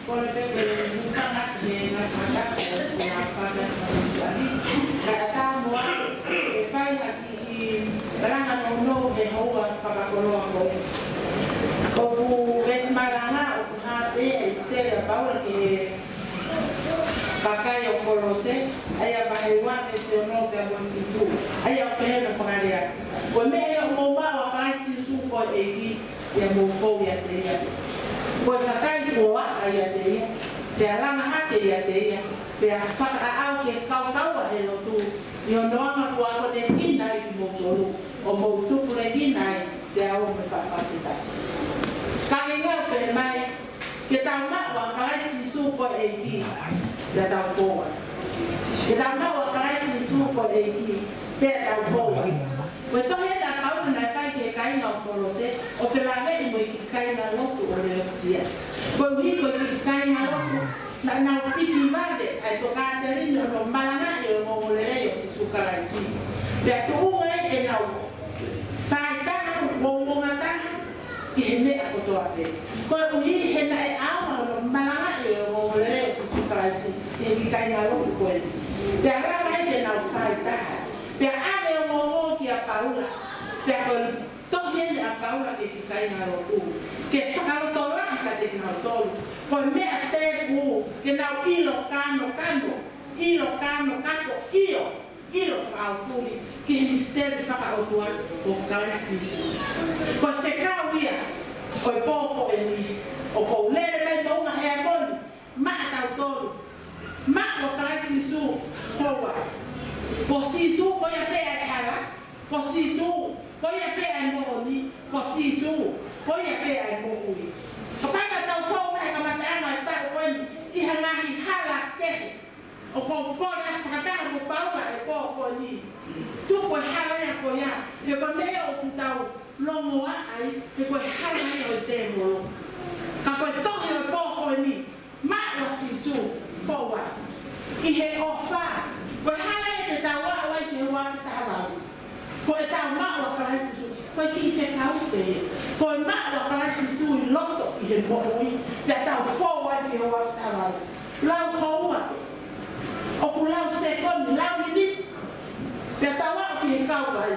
Kole pē ke u hūfanga he ngaahi fakatapu ʻo e ʻaho ni. Kae ʻatā muʻa ke fai ha kiʻi malanga nounou he houa fakakoloa ko eni. ʻOku veesi malanga ʻoku hā pē ʻi he ʻipiseli ʻa Paula ki he kakai ʻo Kolose, ʻa ia vahe ua veesi ono pea mo e fitu. ʻA ia ʻoku pehē ʻa e fakalea: Ko e meʻa ia ʻoku mou maʻu ʻa Kalaisi Sīsū ko e ʻEiki, pea mou fou ʻiate ia. Ko e kakai kuo vaʻa ʻiate ia, pea langa hake ʻiate ia, pea fakaʻaʻau ki he kaukaua ʻo e lotu, ʻi hono anga kuo akonekina ai kimoutolu, ʻo mou tupulekina ai, pea ō mo e faʻa fakafetaʻi. Ka ke ngāue pē mai, ke tau maʻu ʻa Kalaisi Sīsū ko e ʻEiki, pea tau fou ai. Ke tau maʻu ʻa Kalaisi Sīsū ko e ʻEiki, pea tau fou ai. Ko e tohi eni ʻa Paula naʻe fai ki he kāinga ʻo Kolose, ʻo felāveʻi mo e kiʻi kāingalotu ʻo Leotisia. Koeʻuhi ko e kiʻi kāingalotu naʻa nau piki vave ʻa e tokāteline ʻo hono malangaʻi ʻo e ongoongolelei ʻo Sīsū Kalaisi. Pea tuʻunga ai ʻenau fāitaha, mo uouongataha ki he meʻa kotoa pē. Koeʻuhi he naʻe ʻaonga hono malangaʻi ʻo e ongoongolelei ʻo Sīsū Kalaisi ʻi he kiʻi kāingalotu ko eni. Pea lava ai ke nau fāitaha. Pea ʻave ʻo ongoongo kia Paula. Pea ko e tohi eni ʻa Paula ki he kiʻi kāingalotu, ke fakalotolahi kiate kinautolu. Ko e meʻa tēpū ke nau ʻilo kānokano, ʻilo kānokako, ʻio, ʻilo fakaofuli ki he misiteli fakaʻotua ʻo Kalaisi Sīsū. Ko e fekau ia ʻo e pō ko eni, ʻoku ou lele mai Moʻunga Heamoni maʻatautolu. Maʻu ʻa Kalaisi Sīsū, fou ai. Ko Sīsū ko ia pē ʻa e hala, ko Sīsū ko ia pē ʻa e moʻoni, ko Sīsū ko ia pē ʻa e moʻui. Kapau naʻa tau fou mai he kamataʻanga ʻo e taʻu ko eni ʻi ha ngaahi hala kehe, ʻoku ou kole atu fakataha mo Paula he pō ko eni, tuku e hala ia ko ia, he ko e meʻa ʻoku tau longoaʻa ai, he ko e hala ia ʻo e tēvolo. Ka ko e tohi ʻo e pō ko eni, maʻu ʻa Sīsū, fou ai. ʻI he ʻofa, ko e hala ia te tau aʻu ai ki he ua afe taha valu. Ko ʻetau maʻu ʻa Kalaisi Sīsū, ko e kiʻi fekau pē ia. Ko e maʻu ʻa Kalaisi Sīsū ʻi loto ʻi he moʻui, pea tau fou ai ki he ua afe taha valu. Lau houa pē. ʻOku lau sekoni, lau miniti. Pea tau aʻu ki he kau ai.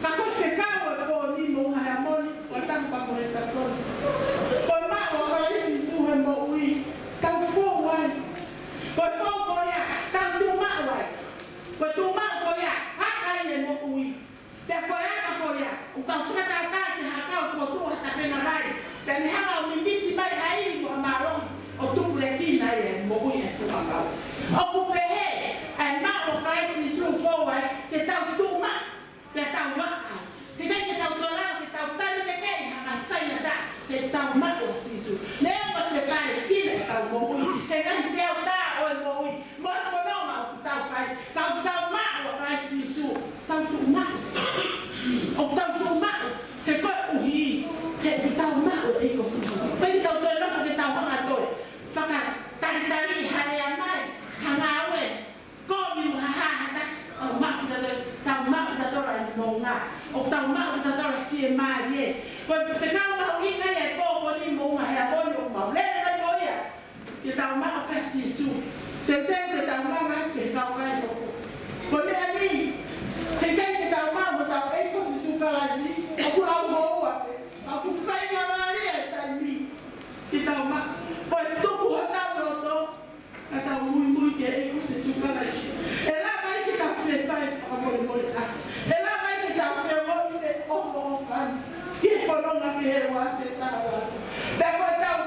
Ka ko e fekau ʻo e pō ni, Moʻunga Heamoni, ʻo Tamu Pamoretasoni. Ko e maʻu ʻa Kalaisi Sīsū he moʻui, tau fou ai. Ko e fou ko ia, tau tuʻu maʻu ai. Ko e tuʻu maʻu ko ia, ʻaka ai e moʻui. Pea ko e ʻaka ko ia, ʻoku tau fakatātā ki he hakau kuo tuʻu ha tafenavai. Pea ne hanga ʻo mimisi mai ha ivi mo ha mālohi, ʻo tupulekina ai e moʻui ʻa e fuʻu hakau. ʻOku pehē ʻa e maʻu ʻa Ngā, ʻoku tau maʻu kitautolu e fiemālie. Ko e fekau mahuʻinga ia e pō ko eni Moʻunga Heamoni ʻoku mau lele mai ko ia. Ke tau maʻu pē ʻa Sīsū. Teuteu ke tau maʻu ai pē kau kai hoko. Ko e meʻa ni, heʻikai ke tau maʻu hotau ʻEiki ko Sīsū Kalaisi, ʻoku lau houa pē. ʻOku faingamālie e taimi ke tau maʻu. Ko e tuku hotau loto, ka tau muimui ki he ʻEiki ko Sīsū Kalaisi. ʻE lava ai ke tau fefai fakamolemoleʻaki. ʻE lava ai ke tau feʻofoʻofani ki he fononga ki he ua afe taha valu. Pea ko ʻetau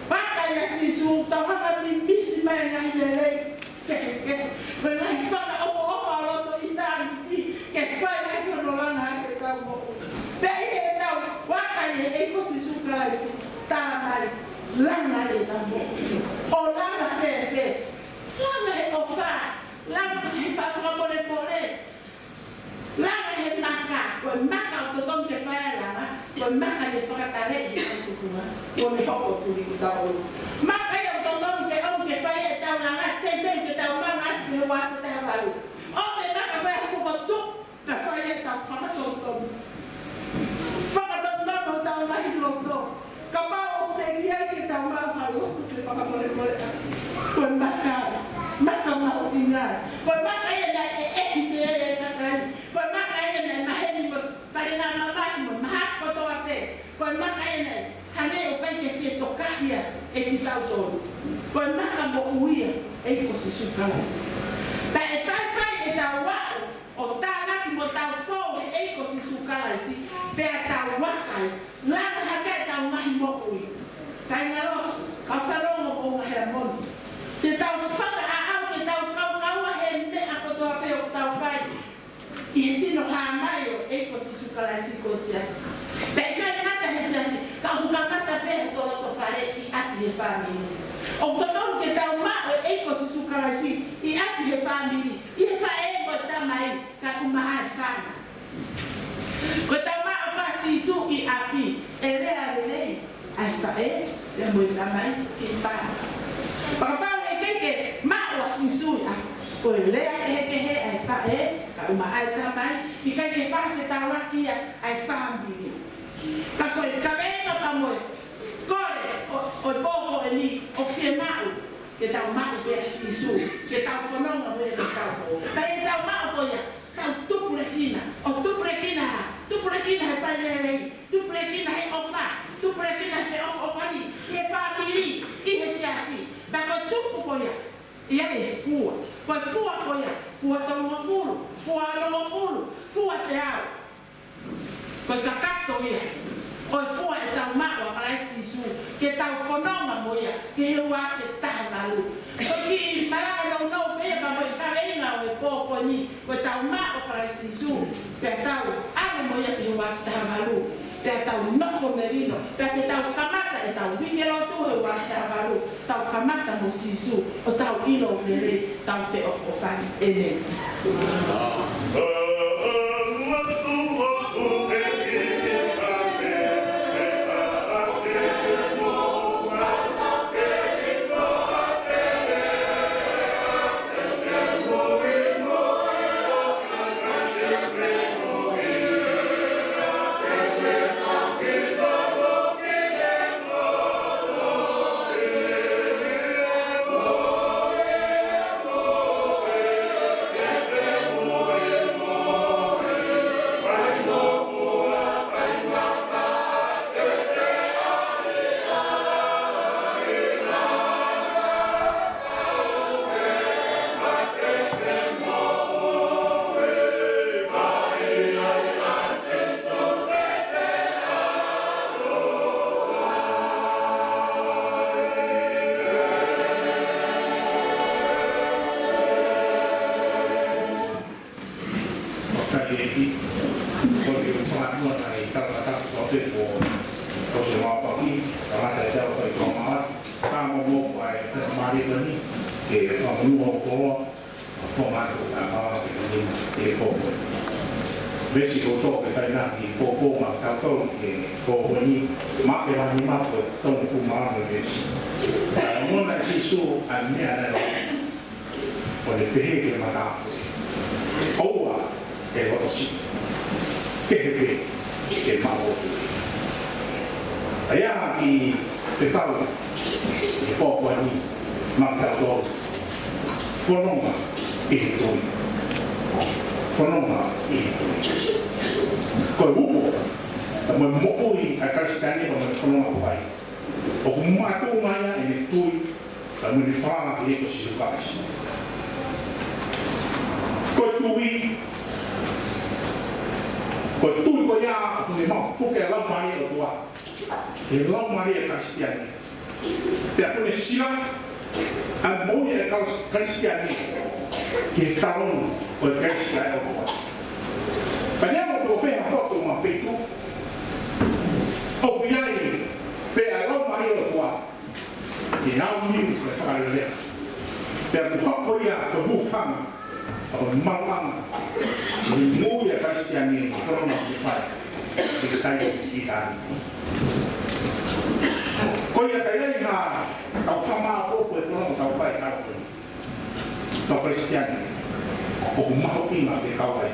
vaka ʻia Sīsū, tau hanga mimisi mai e ngaahi lelei kehekehe, mo e ngaahi fakaʻofoʻofa ʻo loto ʻitāniti, ke fai ai hono langa hake ʻetau moʻui. Pea ʻi heʻetau vaka ʻi he ʻEiki ko Sīsū Kalaisi, tala mai, langa ʻetau moʻui. ʻO langa fēfē? Langa he ʻofa, langa he fakamolemole, langa he maka. Ko e maka ʻoku totonu ke fai e langa, ko e maka ne fakataleʻi ʻe he tufunga, ʻo ne hoko ʻo tuli kitautolu. Maka ia ʻoku totonu ke ʻomi ke fai ʻetau langa, teuteu ke tau maʻu ʻa e ua afe taha valu. ʻOmi e maka ko ia ʻo fokotuʻu, ka fai ʻetau fakatonutonu. Fakatonutonu hotau ngaahi loto. Kapau ʻoku teʻeki ai ke tau maʻu ha loto ke fakamolemoleʻaki, ko e maka, maka mahuʻinga. Ko e maka ia naʻe ʻehiʻehi pē e kakai. Ko e maka ia naʻe maheni mo e fale mamahi mo e mahaki kotoa pē. Ko e maka ia naʻe hangē ʻoku ʻikai ke fie tokahi ia ʻe kitautolu. Ko e maka moʻui ia, ʻEiki ko Sīsū Kalaisi. Pea ʻe faifai ʻetau aʻu ʻo tānaki mo tau fou he ʻEiki ko Sīsū Kalaisi, pea tau vakai, langa hake ʻetau ngaahi moʻui. Kāinga lotu, kau fanongo Moʻunga Heamoni, te tau fakaʻaʻau ke tau kaukaua he meʻa kotoa pē ʻoku tau fai ʻi he sino hāmai ʻo e ʻEiki ko Sīsū Kalaisi ko e siasi. Pea ʻikai ngata he siasi, ka ʻoku kamata pē he loto fale, ʻi ʻapi he fāmili. ʻOku totonu ke tau maʻu e ʻEiki ko Sīsū Kalaisi ʻi ʻapi he fāmili, ʻi he faʻē mo e tamai, kae ʻumaʻā e fānau. Ko ʻetau maʻu pē ʻa Sīsū ʻi ʻapi, ʻe lea lelei ʻa e faʻē pea mo e tamai ki he fānau. Pea kapau heʻikai ke maʻu ʻa Sīsū ʻi ʻapi, ko e lea kehekehe ʻa e faʻē kae ʻumaʻā e tamai, ʻikai ke fakafetaulaki ia ʻa e fāmili. Ka ko e kaveinga pea mo e kole ʻo, ʻo e pō ko eni, ʻoku fiemaʻu ke tau maʻu pē ʻa Sīsū, ke tau fononga mo ia ʻi hotau pō. Pea ʻi heʻetau maʻu ko ia, tau tupulekina. ʻO tupulekina, tupulekina he fai lelei, tupulekina he ʻofa, tupulekina he feʻofoʻofani, ʻi he fāmili, ʻi he siasi. Pea ko e tupu ko ia, ʻe ʻi ai e fua. Ko e fua ko ia, fua tolungofulu, fua onongofulu, fua teau. Ko e kakato ia ʻo e fua ʻetau maʻu ʻa Kalaisi Sīsū, ke tau fononga mo ia ki he ua afe taha valu. Ko e kiʻi malanga nounou pē ia pea mo e kaveinga ʻo e pō ko eni, ko ʻetau maʻu ʻa Kalaisi Sīsū, pea tau ʻalu mo ia ki he ua afe taha valu, pea tau nofo melino, pea te tau kamata ʻetau uike lotu he ua afe taha valu, tau kamata mo Sīsū, ʻo tau ʻilo lelei, tau feʻofoʻofani. ʻĒmeni. ʻOku ʻikai ke ʻi, ko e fakamuʻa ʻa e tau kata ko te ko, ko se mau paki, tangata e tau fai ko mau, ka mo mo ko e fai mālie ko eni, ke fakamuʻa ko, ko mau ko ka mau ke ni, ke ko ko. Veesi ko tō ke fai na ki ko ko ma ka tō ke ko ko ni, ma ke la ni ma ko tō fu ma me veesi. Ka mo na Sīsū a me a na ʻo ne pehē ki he mata. ʻOua ʻe loto siʻi. ʻEhepē ke maʻu ʻo tui. ʻA ia ʻi he fekau ʻi he pō ko eni maʻa kitautolu, fononga ʻi he tui. Fononga ʻi he tui. Ko e uho, pea mo e moʻui ʻa e Kalisitiane, pea mo e fononga ʻoku fai, ʻoku makatuʻunga ia ʻene tui, pea mo ʻene falala ki he ʻEiki ko Sīsū Kalaisi. Ko e tui, ko e tui ko ia ʻoku ne maʻu puke ʻa e Laumālie ʻo e ʻOtua, ʻa e laumālie ʻa e Kalisitiane. Pea ʻoku ne sila ʻa e moʻui ʻa e Kalis-, Kalisitiane ki he taloni ʻo e kelesi ʻa e ʻOtua. Pea neongo pe ko fē ha potu mo ha feituʻu, ʻoku ʻi ai pē ʻa e laumālie ʻo e ʻOtua, ʻi he ʻaho ni ʻoku fakalelea. Pea ʻoku hoko ia ko e hūfanga ʻo e maʻuʻanga ʻo e moʻui ʻa e Kalisitiane ʻi he fononga ʻoku fai ʻi he taimi ʻi ʻitāniti. Ko ia ka ʻi ai ha tau fakamāʻopoʻopo ʻi he fononga ʻoku tau fai ʻi he ʻaho ni, kau Kalisitiane, ʻoku mahuʻinga ke kau ai.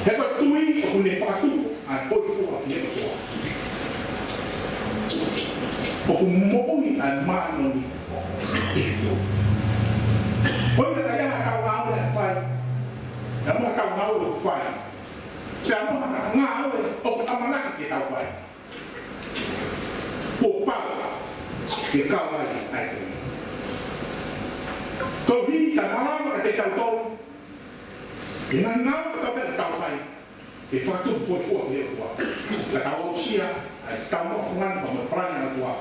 He ko e tui ʻoku ne fakatupu ʻa e hōifua ki he ʻOtua. ʻOku moʻui ʻa e māʻoniʻoni ʻi he tui. Ko ia ka ʻi ai ha tau ngāue ʻe fai, ʻa e mo ha tau ngāue ʻoku fai, pea mo ha ngāue ʻoku ʻamanaki ke tau fai, kuo pau ke kau ai ʻa e tui. Koeʻuhi ka malava kiate kitautolu ʻa e ngaahi ngāue kotoa pē ʻoku tau fai, ke fakatupu hōifua ki he ʻOtua, ka tau aʻusia ʻa e tau maʻu fungani pea mo e palani ʻa e ʻOtua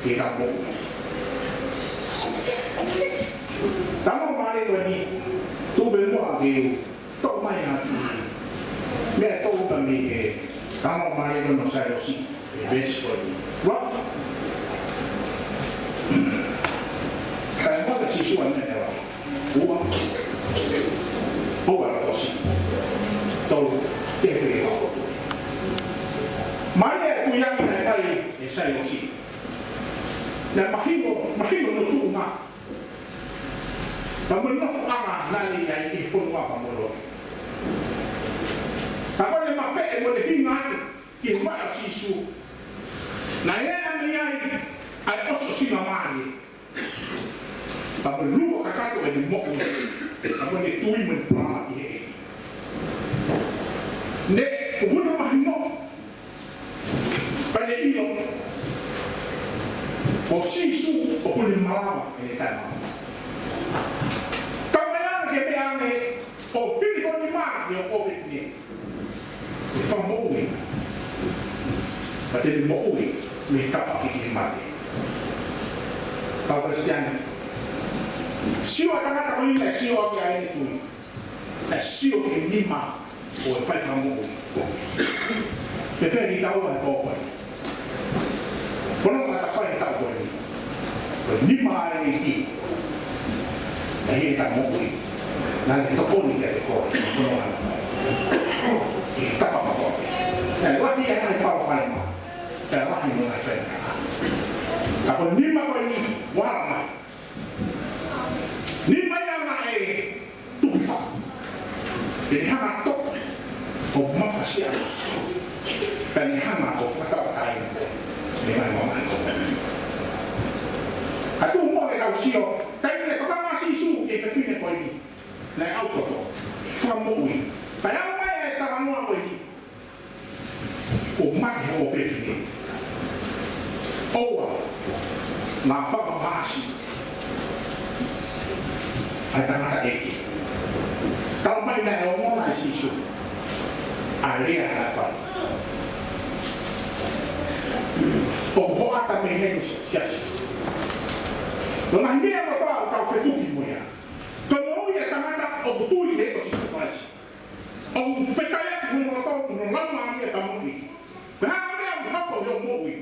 ki heʻetau moʻui. Talanoa mālie ko eni, tuku pē muʻa ke u toʻo mai ha kiʻi meʻa ʻe tolu pē mei he talanoa mālie ko eni ʻo Sailosi, ʻi he veesi ko eni. Ua. Kae ʻumaʻā ʻa Sīsū ʻa e meʻa ʻe ua. Ua. ʻOua ʻe loto siʻi. Tolu. Ke pehē ʻe he ʻOtua. Mālie ʻa e tuiaki naʻe fai ʻe Sailosi. Naʻe mahino, mahino hono tuʻunga pea mo e nofoʻanga naʻe ʻi ai ʻi he fonua pea mo e lotu. Ka ko ʻene mapeʻe mo ʻene hinga atu ki he vaʻe ʻo Sīsū, naʻe ʻi ai ʻa e ʻosiʻosingamālie, pea mo e luo kakato ʻene moʻui, pea mo ʻene tui mo ʻene falala ki he ʻEiki. Ne, ʻoku ne mahino, pea ne ʻilo ko Sīsū ʻoku ne malava ʻene taʻemaʻa. Ka ʻi ai ʻa e meʻa ne ʻo pili ko ni mā ʻi hoku ʻofefine, ʻe fakamoʻui, pea te ne moʻui mei he tāpuaki ki he mate. Kau Kalisitiane, sio ʻa e tangata ko eni, sio ʻa e ʻai ne tui, ʻa e sio ki he nima ʻo e fai fakamoʻui. Pea fēfē kitaua he pō ko eni? Fononga ʻoku ta fai he taʻu ko eni. Ko e nima ʻa e ʻEiki, ʻa ia ʻe ta moʻui. Naʻa ne tokoni kiate koe, fononga ʻoku ta fai he tapa makoa. Naʻe lahi ʻa e ngaahi palopalema, pea lahi mo e ngaahi faingataʻa. Ka ko e nima ko eni, ʻoku ala mai. Nima ia naʻe tuku hifo ke ne hanga ʻo toʻo ʻo mafasia, pea ne hanga ʻo fakatauʻatāinaʻi e ngaahi mamahi. Ka tuku muʻa ke tau sio, taimi naʻe tokanga ai ʻa Sīsū ki he fefine ko eni naʻe ʻau toto, fakamoʻui. Pea ʻomai ʻa e talanoa ko eni, kuo mate hoʻo fefine. ʻOua naʻa fakamaʻasi ʻa e tangataʻeiki. Talamai naʻe ongona ʻe Sīsū ʻa e lea naʻe fai. ʻOku hoʻata mei heni, siasi. Ko e ngaahi meʻa kotoa ʻoku tau fetuki mo ia. Ko e moʻui ʻa e tangata ʻoku tui ki he ʻEiki ko Sīsū Kalaisi. ʻOku fekauʻaki hono loto, hono laumālie, pea mo e ʻEiki. Ko e hā e meʻa ʻoku hoko ʻi hoʻo moʻui,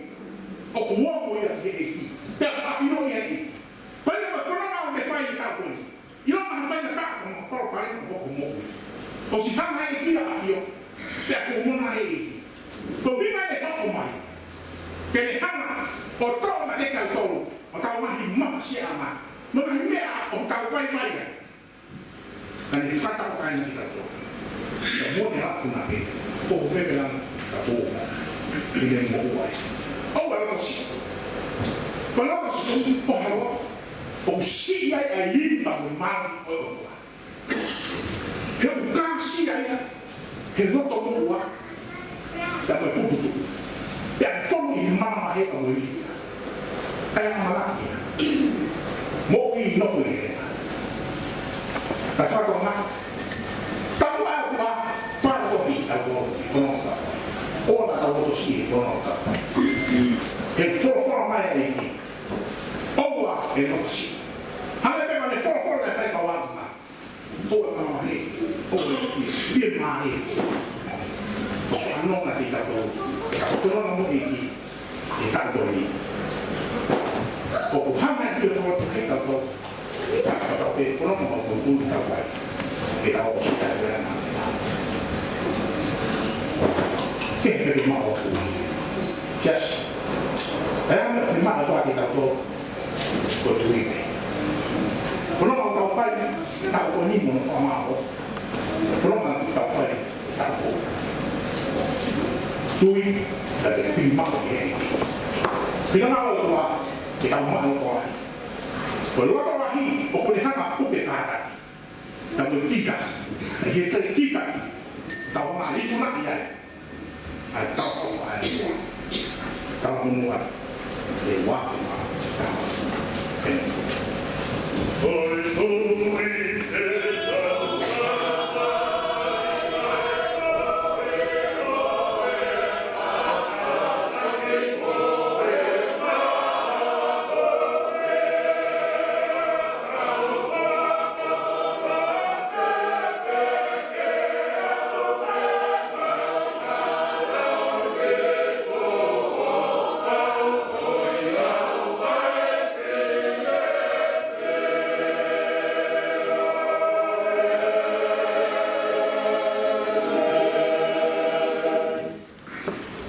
ʻoku ʻoange ia ki he ʻEiki, pea ʻoku ʻafioʻi ʻe he ʻEiki. Ko ia ko e fononga ʻoku ne fai ʻi he taʻu ko eni. ʻIlonga ha faingataʻa mo ha palopalema ʻoku hoko ʻi hoʻo moʻui, ʻosi hanga ʻe he ʻEiki ʻo ʻafioʻi, pea kuo ongona ʻe he ʻEiki. Ko e ʻuhinga ʻene hoko mai, ke ne hanga ʻo toʻo maʻatautolu ʻetau ngaahi mafasiaʻanga, mo e ngaahi meʻa ʻoku tau vaivai ai. Ka ne fakatauʻatāinaʻi kitautolu. Ka mo ne laku na ke, ʻOku pepe langa ka pō. ʻI he moʻua. ʻOua loto siʻi. Ko e loto siʻi ʻoku pō halo. ʻOku siʻi ai ʻa e liliu mo e malu ʻo e ʻOtua. He ʻoku kāsia ia he loto moʻua. Pea ko e puputuʻu. Pea fonu ʻi he maama he ka mo e liliu. ʻA ia malaki ia. Moʻui nofo ia. Ka fakatonga. Tapu ʻa e ʻOtua, fakatonga ʻa e ʻOtua, fononga. ʻOua naʻa tau loto siʻi fononga. He folofola mai ʻa e ʻEiki. ʻOua ʻe loto siʻi. Hangē pē ko ʻene folofola ʻa e faifekau ʻa e ʻOtua. ʻOua ʻe mamahi, ʻoua ʻe fie, fiemālie. ʻOku ʻanonga kitautolu, kitautolu mo e ʻEiki, kitautolu. ʻOku hanga ʻe he folofola kitautolu, kitautolu pē fononga mo tonu kitautolu. Ke tau ʻosi tautolu. Ke he pē maʻu. Just. ʻE anga fiemaʻu ʻa kitautolu. Ko e tui. Fononga ʻoku tau fai, tau ko ni mo e fakamālō. Fononga ʻoku tau fai, tau ko. Tui, ta te pili maʻu ki he. Finangalo ʻOtua, ke tau maʻu ʻOtua. Ko e loto lahi, ʻoku ne hanga puke kātaki. Tau ko e kika, ʻa ia ko e kika. Tau maʻu ʻi ai. ʻA e tau ʻa e tau honua ʻe wafi ma.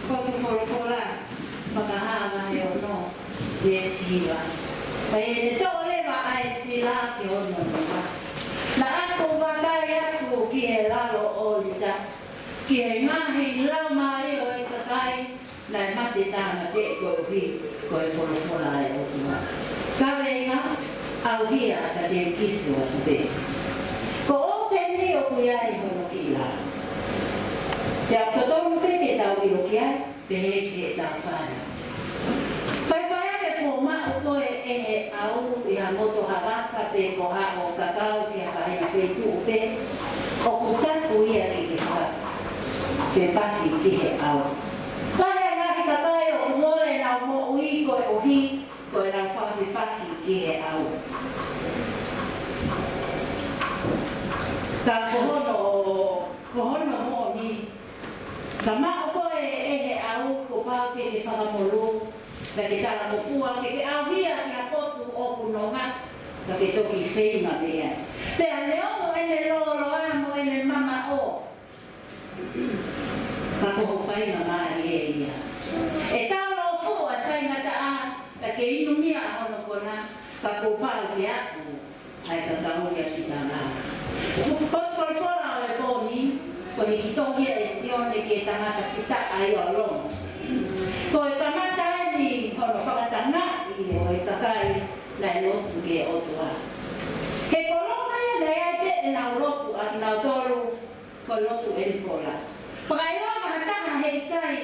Ko e folofola, Fakahā vahe ono, veesi hiva. Pea ne toʻo leva ʻa e sila ki hono nima. Naʻa ku vakai atu ki he lalo ʻo Lita, ki he ngaahi laumālie ʻo e kakai naʻe mate tāmateʻi koeʻuhi ko e folofola ʻa e ʻOtua. Kaveinga, ʻauhia ka te u kiso atu pē. Ko ʻōseni ʻoku ʻi ai hono kiʻi lalo. Pea ʻoku totonu pē ke tau ʻilo ki ai, pehē ki heʻetau fale. Faifai ange kuo maʻu koe ʻe he ʻau ʻi ha moto ha vaka pe ko haʻo kakau ki ha faʻahinga feituʻu pē, ʻoku tapu ia ke ke faka-, fepaki ki he ʻau. Lahi e ngaahi kakai ʻoku mole ʻenau moʻui koeʻuhi ko ʻenau fakafepaki ki he ʻau. Ka ko hono, ko hono moʻoni, ka maʻu koe ʻe he ʻau kuo pau ke ke fakamolū, ka ke talangofua, ke ke ʻauhia ki ha potu ʻoku nonga, ka ke toki feinga mei ai. Pea neongo ʻene lōloa mo ʻene mamaʻo, ka ko hoʻo faingamālie ia. ʻE taulōfuʻu ʻa e faingataʻa, ka ke inumia ʻa hono kona, ka kuo pau ke aʻu ʻa e kakau ia ki tangata. Ko e folofola ʻo e pō ni, ko e hiki tohi ʻe Sione ki he tangata fita ʻa ia ʻo Loma. Ko e kamata eni hono fakatangaʻi ʻo e kakai naʻe lotu ki he ʻOtua. He ko Loma ia naʻe ʻi ai pē ʻenau lotu ʻa kinautolu, ko e lotu ʻemipolo. Pea ʻi ai ha taha heʻikai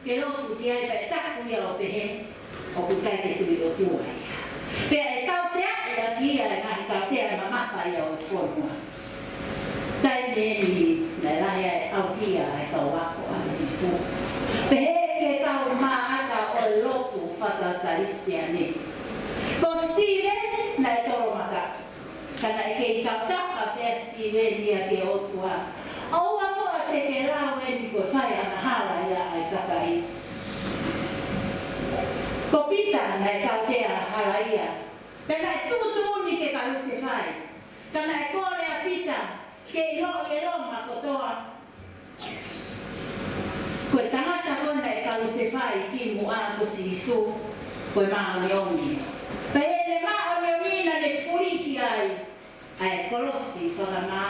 ke lotu ki ai pea ʻe taku ia ʻo pehē, ʻoku ʻikai ke tui ʻOtua ia. Pea ʻe tauteaʻi ʻaki ia ʻe he ngaahi tautea mamafa ia ʻo e fonua. Taimi eni naʻe lahi ai e ʻauhia ʻa e kau ako ʻa Sīsū. Pehē ki he kau maʻata ʻo e lotu faka-Kalisitiane. Ko Sitiveni naʻe tolomaka. Ka naʻe kei tautapa pē ʻa Sitiveni ia ki he ʻOtua. ʻOua muʻa te ke lau eni ko e fai angahala ia ʻa e kakai. Ko Pita naʻe tautea halaia. Pea naʻe tuʻutuʻuni ke kalusefai. Ka naʻe kole ʻa Pita ke ʻiloʻi ʻe Loma kotoa. Ko e tangata ko ē naʻe kalusefai kimuʻa ko Sīsū, ko e māʻoniʻoni. Pea ʻi heʻene māʻoniʻoni naʻa ne fuli ki ai ʻa e kolosi fakamā,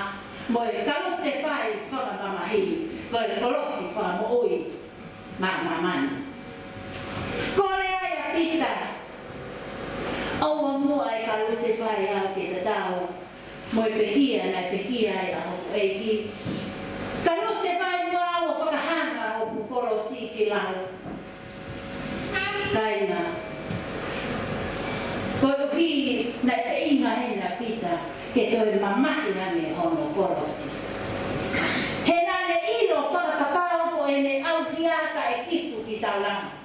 mo e kalusefai fakamamahi. Ko e kolosi fakamoʻui maʻa māmani. Kole ai ʻa Pita, ʻoua muʻa ʻe kalusefai au ke tatau mo e pekia naʻe pekia ai ʻa hoku ʻEiki. Kalusefai muʻa au ʻo fakahanga hoku kolosi ki lalo. Kāinga, koeʻuhi naʻe feinga ʻe Pita ke toe mamahi ange hono kolosi. He naʻa ne ʻilo fakapapau ko ʻene ʻauhia ka ʻekisu ki taulanga.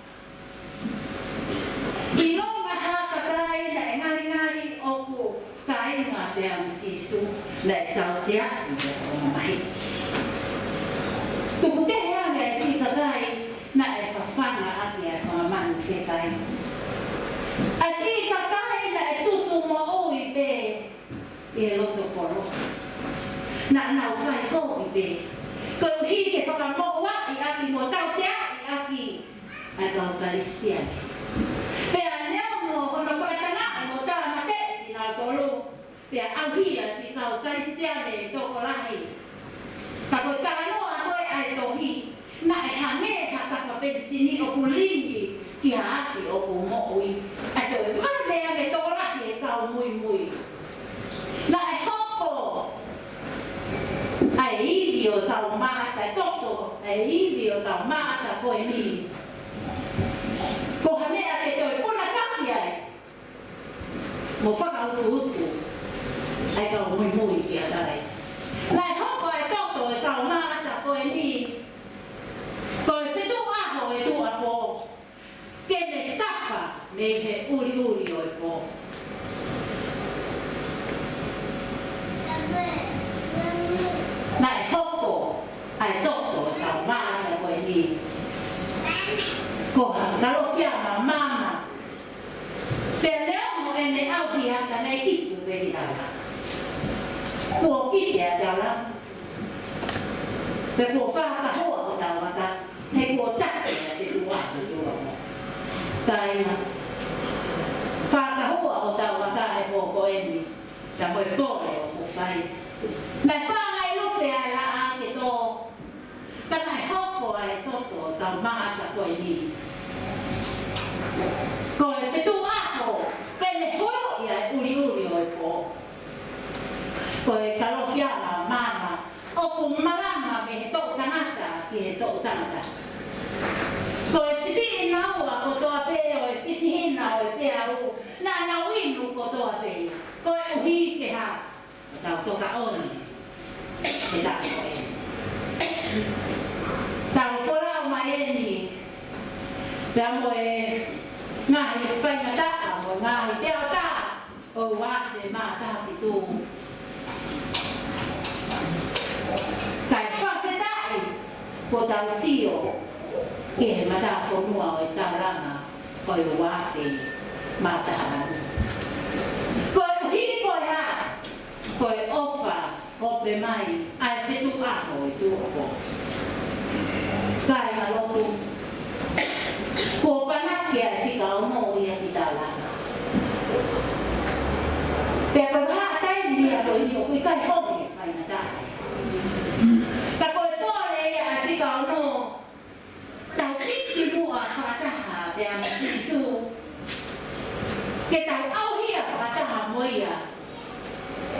ʻIlonga ha kakai naʻe ngalingali ʻoku kāinga pea mo Sīsū naʻe tautea ʻi he fakamamahi. Tuku kehe ange ʻa e siʻi kakai naʻe fafanga ʻaki ʻa e fanga manu fekai. ʻA e siʻi kakai naʻe tutu moʻui pē ʻi he loto kolo. Naʻa nau fai kovi pē koeʻuhi ke fakamoʻuaʻi ʻaki mo tauteaʻi ʻaki ʻa e kau Kalisitiane. Pea neongo hono fakatangaʻi mo tāmateʻi kinautolu, pea ʻauhia siʻi kau Kalisitiane tokolahi. Ka ko e talanoa ko ē ʻa e tohi, naʻe hangē ha kapa penisini ʻoku lingi ki ha afi ʻoku moʻui. ʻA e toe vave ange tokolahi e kau muimui. Naʻe hoko ʻa e ivi ʻo e kau maʻata, toto ʻa e ivi ʻo e kau maʻata ko eni ko ha meʻa ke toe punakaʻi ai mo fakautuutu ʻa e kau muimui kia Kalaisi. Naʻe hoko ʻa e toto ʻo e kau maʻata ko eni ko e fetuʻu ʻaho ʻo e tuʻuapō, ke ne tapa mei he ʻuliʻuli ʻo e pō. Naʻe hoko ʻa e toto ʻo e kau maʻata ko eni ko ha kalofiama maama. Pea neongo ʻene ʻauhia ka naʻe ʻekisu pē ki taulanga. Kuo kite ʻa taulanga. Pea kuo fakahua ʻo taulanga. He kuo taki ʻa e tuʻa, tuʻa mo. Kāinga, fakahua ʻo taulanga he pō ko eni. Ka ko e pole ʻoku fai. Naʻe fāngai lupe ʻa e laʻā ke tō. Ka naʻe hoko ʻa e toto ʻo e kau maʻata ko eni ko e fetuʻu ʻaho, pea ne holo ʻi he ʻuliʻuli ʻo e pō. Ko e kalofiama maama ʻoku malama mei he toʻutangata ki he toʻutangata. Ko e fisiʻinaua kotoa pē ʻo e fisihina ʻo e peau, naʻa nau inu kotoa pē. Koeʻuhi ke hā? Tau toka ʻoni he taʻu ko ē. Tau folau mai eni pea mo e ngaahi faingataʻa mo e ngaahi peau tā ʻo e ua afe mā taha fitu. Kae fakafetaʻi kuo tau sio ki he matāfonua ʻo e taulanga ʻo e ua afe mā taha. Koeʻuhi ko e hā? Ko e ʻofa hope mai ʻa e fetuʻu ʻaho ʻo e tuʻuapō. Kāinga lotu, kuo panaki ʻa e fika ono ia ki taulanga. Pea ko e vahaʻa taimi ia ko eni ʻoku ʻikai hoki e faingataʻa. Ka ko e pole ia ʻa e fika ono, tau piki muʻa fakataha pea mo Sīsū, ke tau ʻauhia fakataha mo ia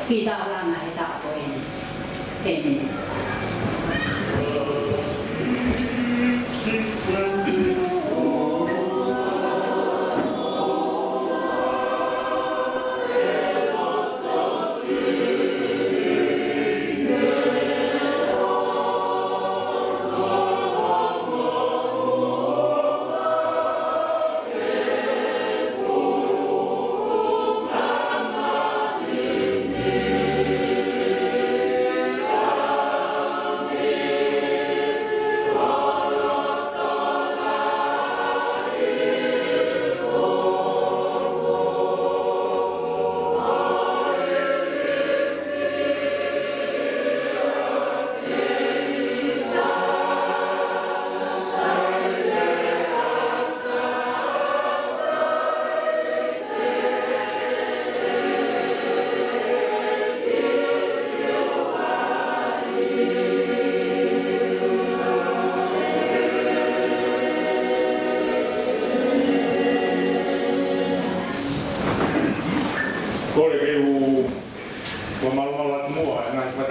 ki taulanga he taʻu ko eni. ʻĒmeni.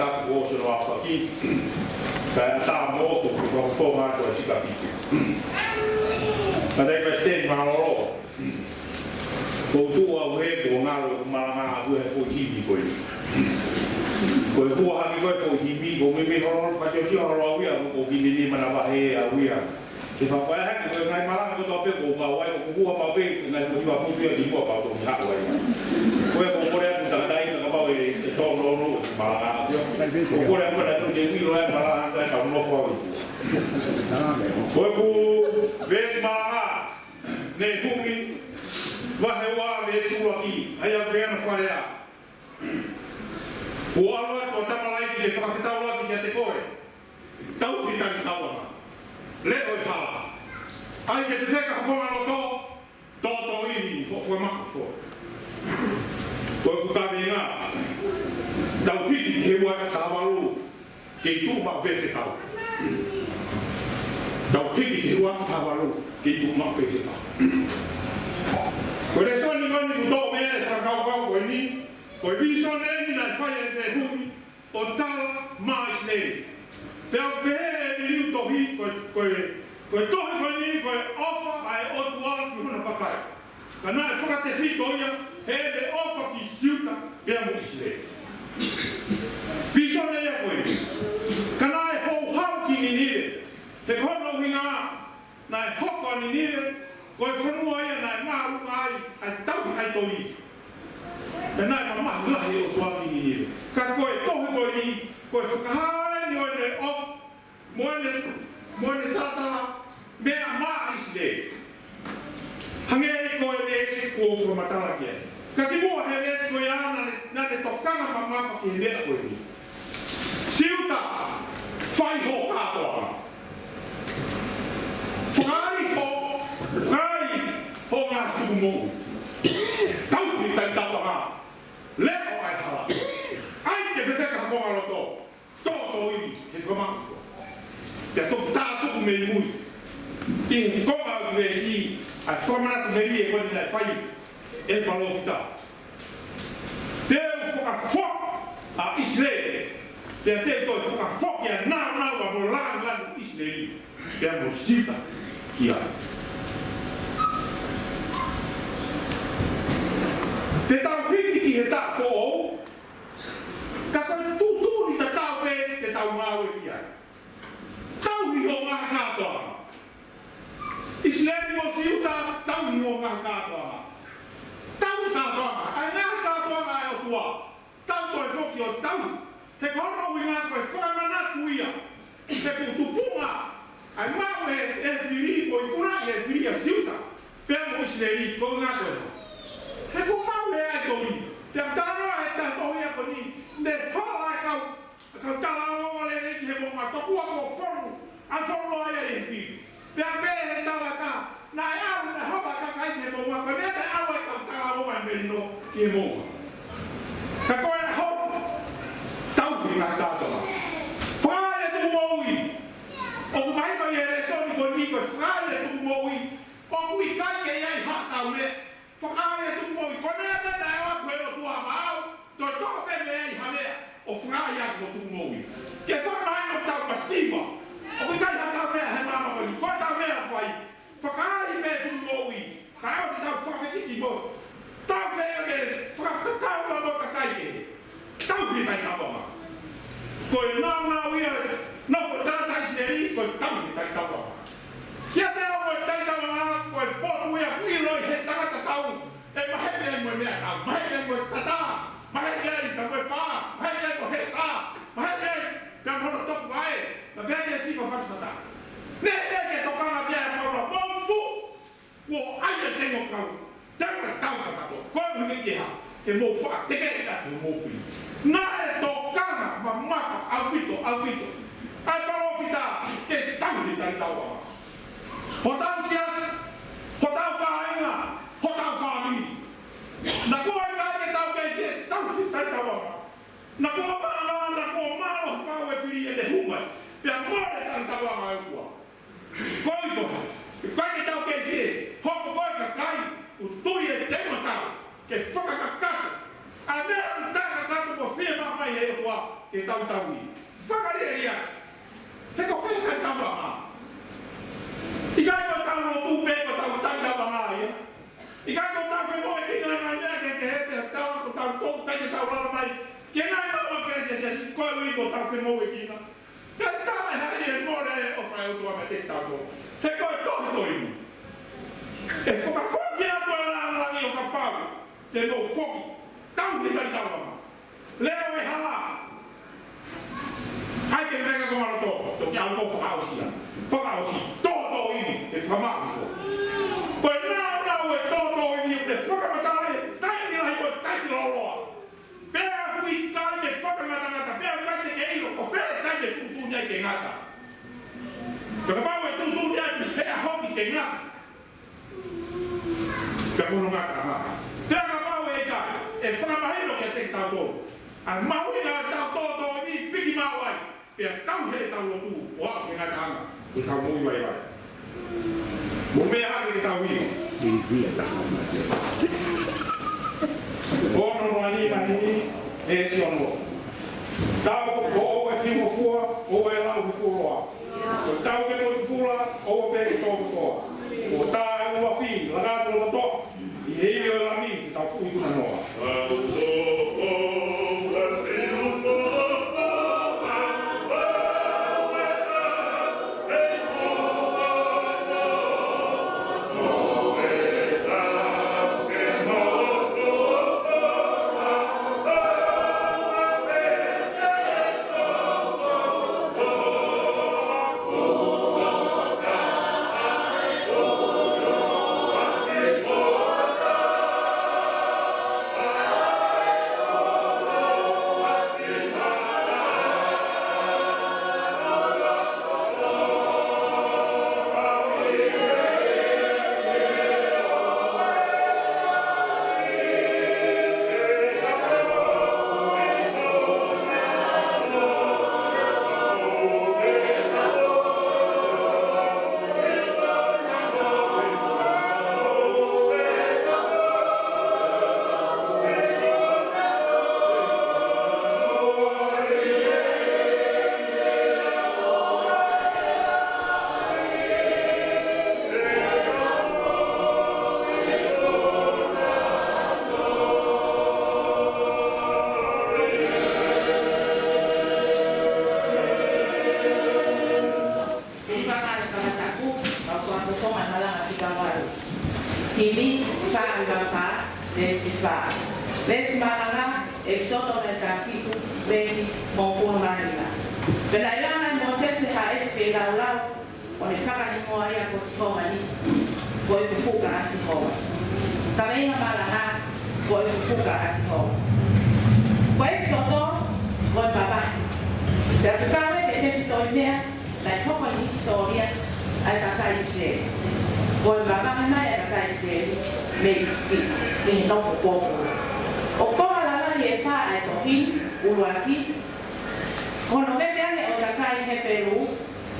Ko ʻosi hono aofaki, kae ʻatā mo ʻoku fakafofonga atu ʻa e sika fitu. Ka tai ka Siteni mālōlō. Ko u tuʻu au he kuo ngalo ʻeku malanga ʻaʻaku he foʻi himi ko ē. Ko e hua hake ko ē foʻi himi, ko e meimei holo, pati ʻosi holo au ia, ko e kini ni manavahē au ia. Ke fakaʻaʻe hake ko e ngaahi malanga kotoa pē ko u kau ai, ko u hua pau pē, ngaahi foʻi hiva putu ia ki muʻa pea u toki haʻu ai. Ko e ko kole atu takatai, ka kapau ʻe, ʻe tōnounou ʻeku malanga ʻaʻaku ia. Ko u kole atu ka tau te ui loa e malanga ʻaʻaku ia ka u nofo au. Ko ʻeku veesi malanga, Nehumi, vahe ua veesi ʻuluaki, ʻa ia ʻoku pehē hono fakalea. Kuo ʻalu atu ʻa Tamalaiki ke fakafetaulaki kiate koe. Tauhi taʻetauʻanga. Leʻo ʻi hala. ʻAi ke fefeka ho kongaloto, tōtōivi hoʻo fua maku fua. Ko ʻeku kaveinga, tau hiki ki he ua taha valu, kei tuʻu maʻu pē fekau. Tau hiki ki he ua taha valu, kei tuʻu maʻu pē fekau. Ko e lēsoni ko eni ʻoku toʻo mei ai e fakakaukau ko eni, ko e vīsone eni naʻe fai ʻe Nehumi, ʻo tala maʻa ʻIsileli. Pea ʻoku pehē ʻe he liliu tohi, ko e, ko e, ko e tohi ko eni, ko e ʻofa ʻa e ʻOtua ki hono kakai. Ka naʻe fakatefito ia, heʻene ʻofa ki Siuta, pea mo ʻIsileli. Vīsone ia ko ē. Ka naʻe houhau ki Ninive. He ko hono ʻuhinga, naʻe hoko ʻa Ninive, ko e fonua ia naʻe māʻolunga ai ʻa e tauhi ʻaitoli. Pea naʻe mamahi lahi e ʻOtua ki Ninive. Ka ko e tohi ko eni, ko e fakahā eni ʻo ʻene ʻofa, mo ʻene, mo ʻene talatala, meʻa maʻa ʻIsileli. Hangē ko e veesi kuo u fakamatala ki ai. Ka kimuʻa he veesi ko ia naʻa ne, naʻa ne tokanga mamafa ki he meʻa ko eni. Siuta, fai hoʻo kātoanga. Fai hoʻo, fai hoʻo ngaahi tukumoʻui. Tauhi taʻetauʻanga. Leʻo ʻa e hala. ʻAi ke fefeka ho kongaloto. Tōtōivi he fua maku fua. Pea toki tā tuku mei mui. ʻI he konga ʻo e veesi, ʻa e fakamanatu melie ko eni naʻe fai ʻe he palōfita. Te u fakafoki ʻa ʻIsileli, pea te u toe fakafoki ʻa e nāunau mo e lāngilangi ʻo ʻIsileli, pea mo Siuta ki ai. Te tau hiki ki he taʻu foʻou, ka ko e tuʻutuʻuni tatau pē te tau ngāue ki ai. Tauhi hoʻo ngaahi kātoanga. ʻIsileli mo Siuta, tauhi hoʻo ngaahi kātoanga. Tauhi kātoanga, ʻa e ngaahi kātoanga ʻa e ʻOtua. Tau toe foki ʻo tauhi. He ko hono ʻuhinga ko e fakamanatu ia. He kuo tupunga ʻa e maʻu ʻe he, ʻe he fili, mo ikuna ʻe he fili ʻa Siuta. Pea mo ʻIsileli, ko e ʻuhinga ko e hā? He kuo maʻu ʻe he ʻaitoli. Pea talanoa he taha tohi ia ko eni, ne hola e kau, kau talaongo lelei ki he moʻunga tokua kuo fonu ʻa e fonua ia ʻi he fili. Pea pehē he tala ʻe taha, naʻe ʻalu, naʻe hola e kakai ki he moʻunga, ko e meʻa naʻe ʻalu ai e kau talaongo ʻa e melino ki he moʻunga. Ka ko e holo, tauhi e ngaahi kātoanga. Fakaʻaʻe e tukumoʻui. ʻOku mahino ʻi he lēsoni ko eni ko e fakaʻaʻe e tukumoʻui. ʻOku ʻikai ke ʻi ai ha taʻu meʻa. Fakaʻaʻe e tukumoʻui, ko e meʻa pē naʻe ʻoatu ʻe he ʻOtua maʻau, toe toko pē mei ai ha meʻa ʻo fakaʻaʻe ʻaki ho tukumoʻui. Ke fakamahino ʻoku tau masiva, ʻoku ʻikai ha taʻu meʻa he māmani ko eni, ko e taʻu meʻa ʻoku fai, fakaʻaʻe pē e tukumoʻui, kae ʻoua te tau fakafekiki mo, tau fea ke fakatatau mo e kakai kehe. Tauhi taʻetauʻanga. Ko e nāunau ia, nofo tangata ʻIsileli, ko e tauhi taʻetauʻanga. Kiate au ko e taʻetauʻanga, ko e potu ia ʻoku ʻiloʻi he tangata tau, ʻe maheni ai mo e meʻatau, maheni ai mo e tatā, maheni ai ka mo e pā, maheni ai mo e heʻetā, maheni ai pea mo hono topuvaʻe, naʻe pehē ʻe Sifa Fatafata. Neʻe, neʻe ke tokanga ki ai ʻa Paula, mou tuʻu, kuo ʻai ʻa e tenga kau, tenga tau kakato. Ko e ʻuhinga ke hā, ke mou fakatekeʻi atu homou fili. Naʻe tokanga mamafa ʻaupito, ʻaupito ʻa e palōfita ke tauhi taʻetauʻanga. Hotau siasi, hotau kāinga, hotau fāmili. Naʻa kuo ʻikai ke tau kei fie tauhi taʻetauʻanga. Naʻa kuo mālō, naʻa kuo mālō fau e fili ʻene hū mai. Pea mole taʻetauʻanga ʻa e ʻOtua. Ko e ʻuhinga, ʻikai ke tau kei fie, hoko ko e kakai ʻoku tui e tenga tau ke fakakakato ʻa e meʻa ʻoku taʻekakato kuo fiemaʻu mai ʻe he ʻOtua. ʻetau tauhi. Fakalielia. He ko fē ʻetau tauhi? ʻIkai ko ʻetau lotu pē ko ʻetau tauhi ia? ʻIkai ko ʻetau femoʻuekina ngaahi meʻa kehekehe pea tau, ko ʻetau tauhi ʻetau lava mai ki he ngaahi meʻa kehekehe, ko e ʻuhi ko ʻetau femoʻuekina? Pea taʻe haʻi e mole ʻo fai ʻOtua meiate kitautolu. He ko e tohi ko eni ʻe fakafoki atu ʻa e lāngilangi ʻo kapau te mou foki. Tauhi ʻetau tauhi. Lea ʻo e hala. ʻAi ke veka ko maloto, toki ʻalu ʻo fakaʻosi ia. Fakaʻosi, tōtōivi, ʻe fakamaʻu. Ko e nāunau e tōtōivi, ʻe fakamatala e taimi lahi ko e taimi lōloa. Pea ʻoku ʻikai ke fakangatangata, pea ʻoku ʻikai te ke ʻilo ko fē taimi ʻe tuʻutuʻuni ai ke ngata. Pea kapau ʻe tuʻutuʻuni ai, pea hoki ke ngata. Pea ko hono ngataʻanga. Pea kapau ʻe ʻikai, ʻe fakamahino kiate kitautolu ʻa e mahuʻinga ʻo ʻetau tōtōivi, piki maʻu ai. Pea tauhi ʻetau lotu ʻo aʻu ki he ngataʻanga ʻo ʻetau moʻui vaivai. Mou meʻa hake ke tau ʻilo. Ono noa ni, mahini, e si ono. Tau, ʻoua ʻe fiu ho fua, ʻoua ʻe lau ho fuoloa. Ko e tau ke ko e pula, ʻoua pē ke tō ko toa. Ko e tau ʻofa, langa atu ho loto ʻi he ivi ʻo e Lami, ke tau fuʻu ikuna noa. Ko e fakaʻamu fakatapu, ʻa e fakafofonga malanga fika valu. Himi fā hiva fā, veesi fā. Veesi malanga, ʻEkisoto vahe taha fitu, veesi hongofulu mā nima. Pea naʻe langa ʻe Mōsese ha ʻesi feilaulau, ʻo ne fakahingoa ia ko Sihova Nisi, ko e Kufuka ʻa Sihova. Kaveinga malanga, ko e Kufuka ʻa Sihova. Ko ʻEkisoto, ko e mavahe. Pea ʻoku kau ia he tefitoʻi meʻa naʻe hoko ʻi he hisitōlia ʻa e kakai ʻIsileli. Ko e mavahe mai ʻa e kakai ʻIsileli mei ʻIsipite, mei he nofo pōpula. ʻOku konga lalahi ʻe fā ʻa e tohi ni, ʻuluaki, ko hono vete ange ʻo e kakai Hepelū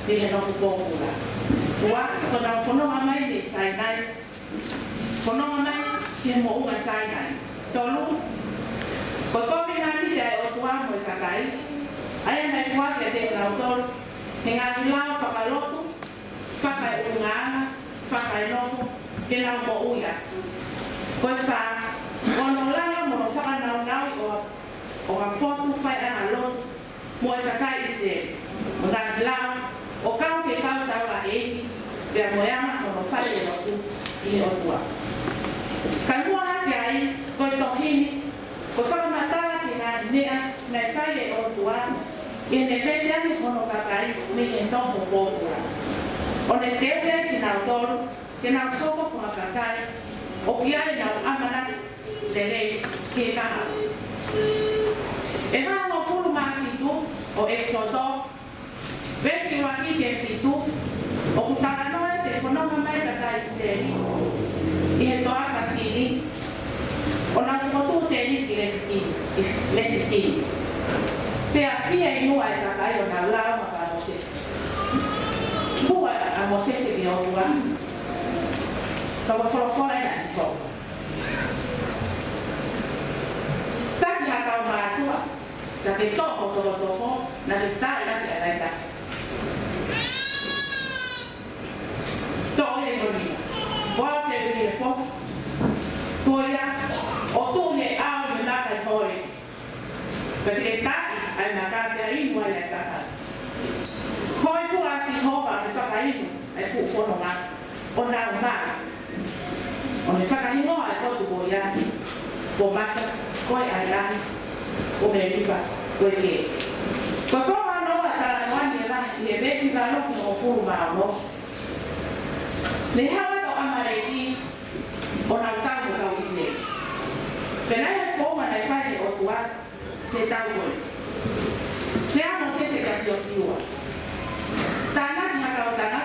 mei he nofo pōpula. Ua, ko ʻenau fononga mai mei Sainai, fononga mai ki he moʻunga Sainai. Tolu, ko e kovinānite ʻa e ʻOtua mo e kakai, ʻa ia naʻe foaki kiate kinautolu he ngaahi lao fakalotu, fakaeʻulungaanga, fakaenofo, ke nau moʻui ai. Ko e fā, ko hono langa mo hono fakanaunauʻi ʻo, ʻo ha potu faiʻanga lotu mo e kakai ʻIsileli, mo e ngaahi lao ʻo kau ki he kau taulaʻeiki, pea mo e anga hono fai e lotu ki he ʻOtua. Kae muʻa hake ai, ko e tohi ni, ko e fakamatala ki he ngaahi meʻa naʻe fai ʻe he ʻOtua, ʻi heʻene vete ange hono kakai mei he nofo pōpula. ʻO ne teuʻi ai kinautolu, ke nau hoko ko ha kakai ʻoku ʻi ai ʻenau ʻamanaki lelei ki he kahaʻu. ʻE hongofulu mā fitu ʻo ʻEkisoto, veesi ʻuluaki ki he fitu, ʻoku talanoa ki he fononga mai ʻa e kakai ʻIsileli ʻi he toafa Sini, ʻo nau fokotuʻu tēniti ki Lefitini, ʻi Lefitini. Pea fieinua e kakai ʻo nau lau maʻa Mōsese. Pehē ʻe Mōsese ki he ʻOtua, ka ʻoku folofola ʻa Sihova: Taki ha kau mātuʻa, Naʻa ke toʻo ho tokotoko, naʻa ke taaʻi ʻaki ʻa e vaitafe. Toʻo ia ʻi ho nima. Ko au ke ui he potu. Ko ia, ʻo tuʻu he ʻao ʻi he maka ʻi Hōlepi. Pea te ke taaʻi ʻa e maka pea inu ai ʻa e kakano. Hōifua ʻa Sihova ʻo ne fakainu ʻa e fuʻu fononga, ʻo nau maʻu. ʻO ne fakahingoa ʻa e potu ko ia ko Masa, ko e ʻAi Lahi, ko Melipa, ko e Kē. Ko e konga hono ua ʻo e talanoa ni ʻe vahe ʻi he veesi valu ki he hongofulu mā ono. Ne haʻu atu ʻa ʻAmaleki ʻo nau tau mo e kau ʻIsileli. Pea naʻe ʻi ai e founga naʻe fai ʻe he ʻOtua ki he tau ko eni. Pea Mōsese kia Siosiua, tānaki ha kau tangata,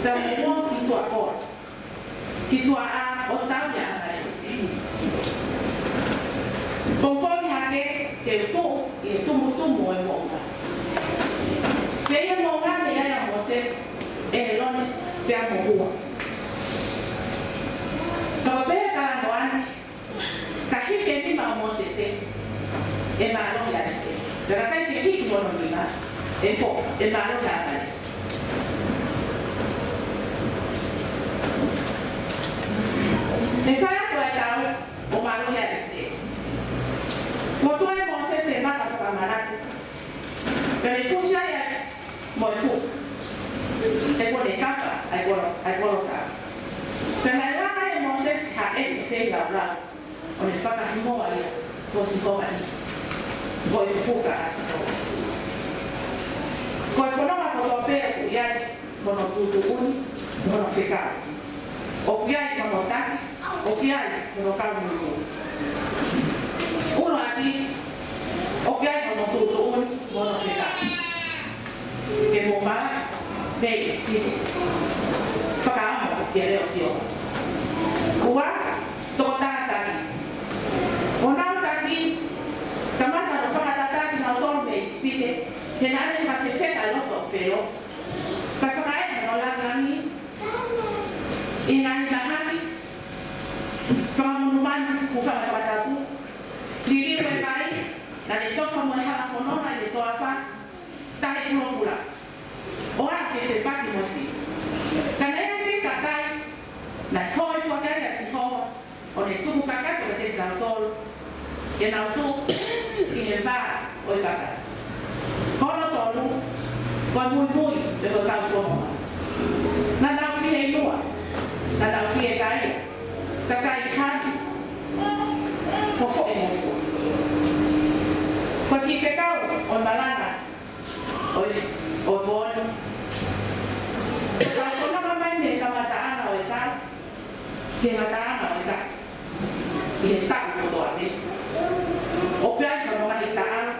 pea mou ō ki tuʻa koa, ki tuʻa ʻā ʻo tau ʻa ʻAmaleki. Pongipongi hake ke u tuʻu ʻi he tumutumu ʻo e moʻunga. Pea ʻi he moʻunga ne ʻi ai ʻa Mōsese, ʻĒlone, pea mo Hua. Ka ʻoku pehē ʻa e talanoa ni, ka hiki e nima ʻo Mōsese, ʻe mālohi ʻa ʻIsileli. Pea ka ʻikai ke hiki hono nima, ʻe fo, ʻe mālohi ʻa ʻAmaleki. Ne fai atu ʻa e tau ʻo mālohi ʻa ʻIsileli. Kuo tuʻu ʻa Mōsese ʻi he maka fakamanatu. Pea ne fusi ai ʻa e mo e fuʻu. He kuo ne kapa ʻa e kolo, ʻa e kolo tau. Pea naʻe langa ʻe Mōsese ha ʻesi feilaulau, ʻo ne fakahingoa ia ko Sihova Nisi, ko e fuka ʻa Sihova. Ko e fononga kotoa pē ʻoku ʻi ai hono tuʻutuʻuni, hono fekau. ʻOku ʻi ai hono taki, ʻoku ʻi ai hono kau muimui. ʻUluaki, ʻoku ʻi ai hono tuʻutuʻuni, hono fekau. Ke mou mavahe mei ʻIsipite. Fakaʻamu ki he leʻo ʻo Sihova. Ua, tokotaha taki. ʻO nau taki, kamata hono fakatataki kinautolu mei ʻIsipite, he naʻa ne fakafefeka e loto ʻo Felo. Kae fakaeʻa hono langilangi ʻi he ngaahi mahaki, fanga monumanu, hūfanga he fakatapu, liliu e vai, naʻa ne tofa mo e hala fononga ʻi he toafa, tahi pulopula, ʻo aʻu ki he fepaki mo e fiu. Ka naʻe ʻi ai pē kakai naʻe hōifua ki ai ʻa Sihova, ʻo ne tuku kakato kiate kinautolu ke nau tuʻu ʻi he vā ʻo e kakai. Hono tolu, ko e muimui pe ko e kau fononga. Naʻa nau fie inu, naʻa nau fie kai, kakai hanu, ko e foʻi ngofua. Ko e kiʻi fekau ʻo e malanga ʻo e, ʻo e pō ni. Ko e kau fononga mai mei he kamataʻanga ʻo e tau ki he ngataʻanga ʻo e tau, ʻi he taʻu kotoa pē. ʻOku ʻi ai hono ngaahi taʻalo,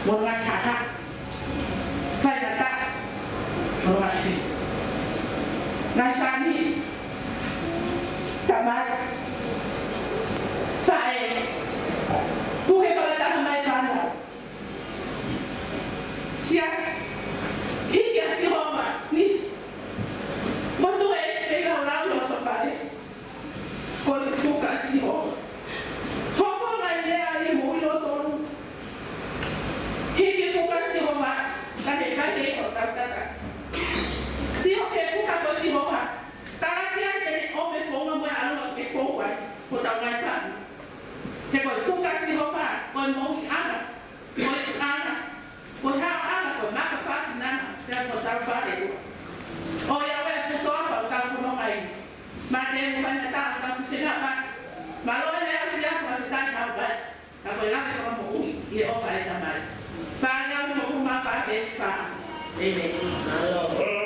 mo e ngaahi haha, faingataʻa, mo e ngaahi fiu. Ngaahi fāmili, tamai, faʻē, puke fakataha mai fānau. Siasi, hiki ʻa Sihova Nisi. Mo tuʻu e ʻesi feilaulau ʻi loto fale. Ko e fuka ʻa Sihova. Hoko e ngaahi lea ʻi he moʻui ʻo e tolu. Hiki e fuka ʻa Sihova, ka ne fai ʻe ho tau tata. Sio ki he fuka ko Sihova. Talaki ai te ne ʻomai e founga mo e ʻalunga ke fou ai hotau ngaahi fāmili. He ko e fuka ʻa Sihova, ko e moʻuiʻanga, ko e ʻuʻanga, ko e haoʻanga, ko e maka fakakinana, pea ko hotau fale ua. ʻOiauē, fuʻu toafa ʻoku tau fononga ai. Mate mo faingataʻa ʻoku tau fefeʻiloaki. Mālō e lea ʻosi ʻaho, fakafetaʻi ʻa e ʻOtua. Ka ko e lave fakamoʻui ʻi he ʻofa ʻa e Tamai. Fānau, hongofulu mā fā veesi fā. ʻĒmeni.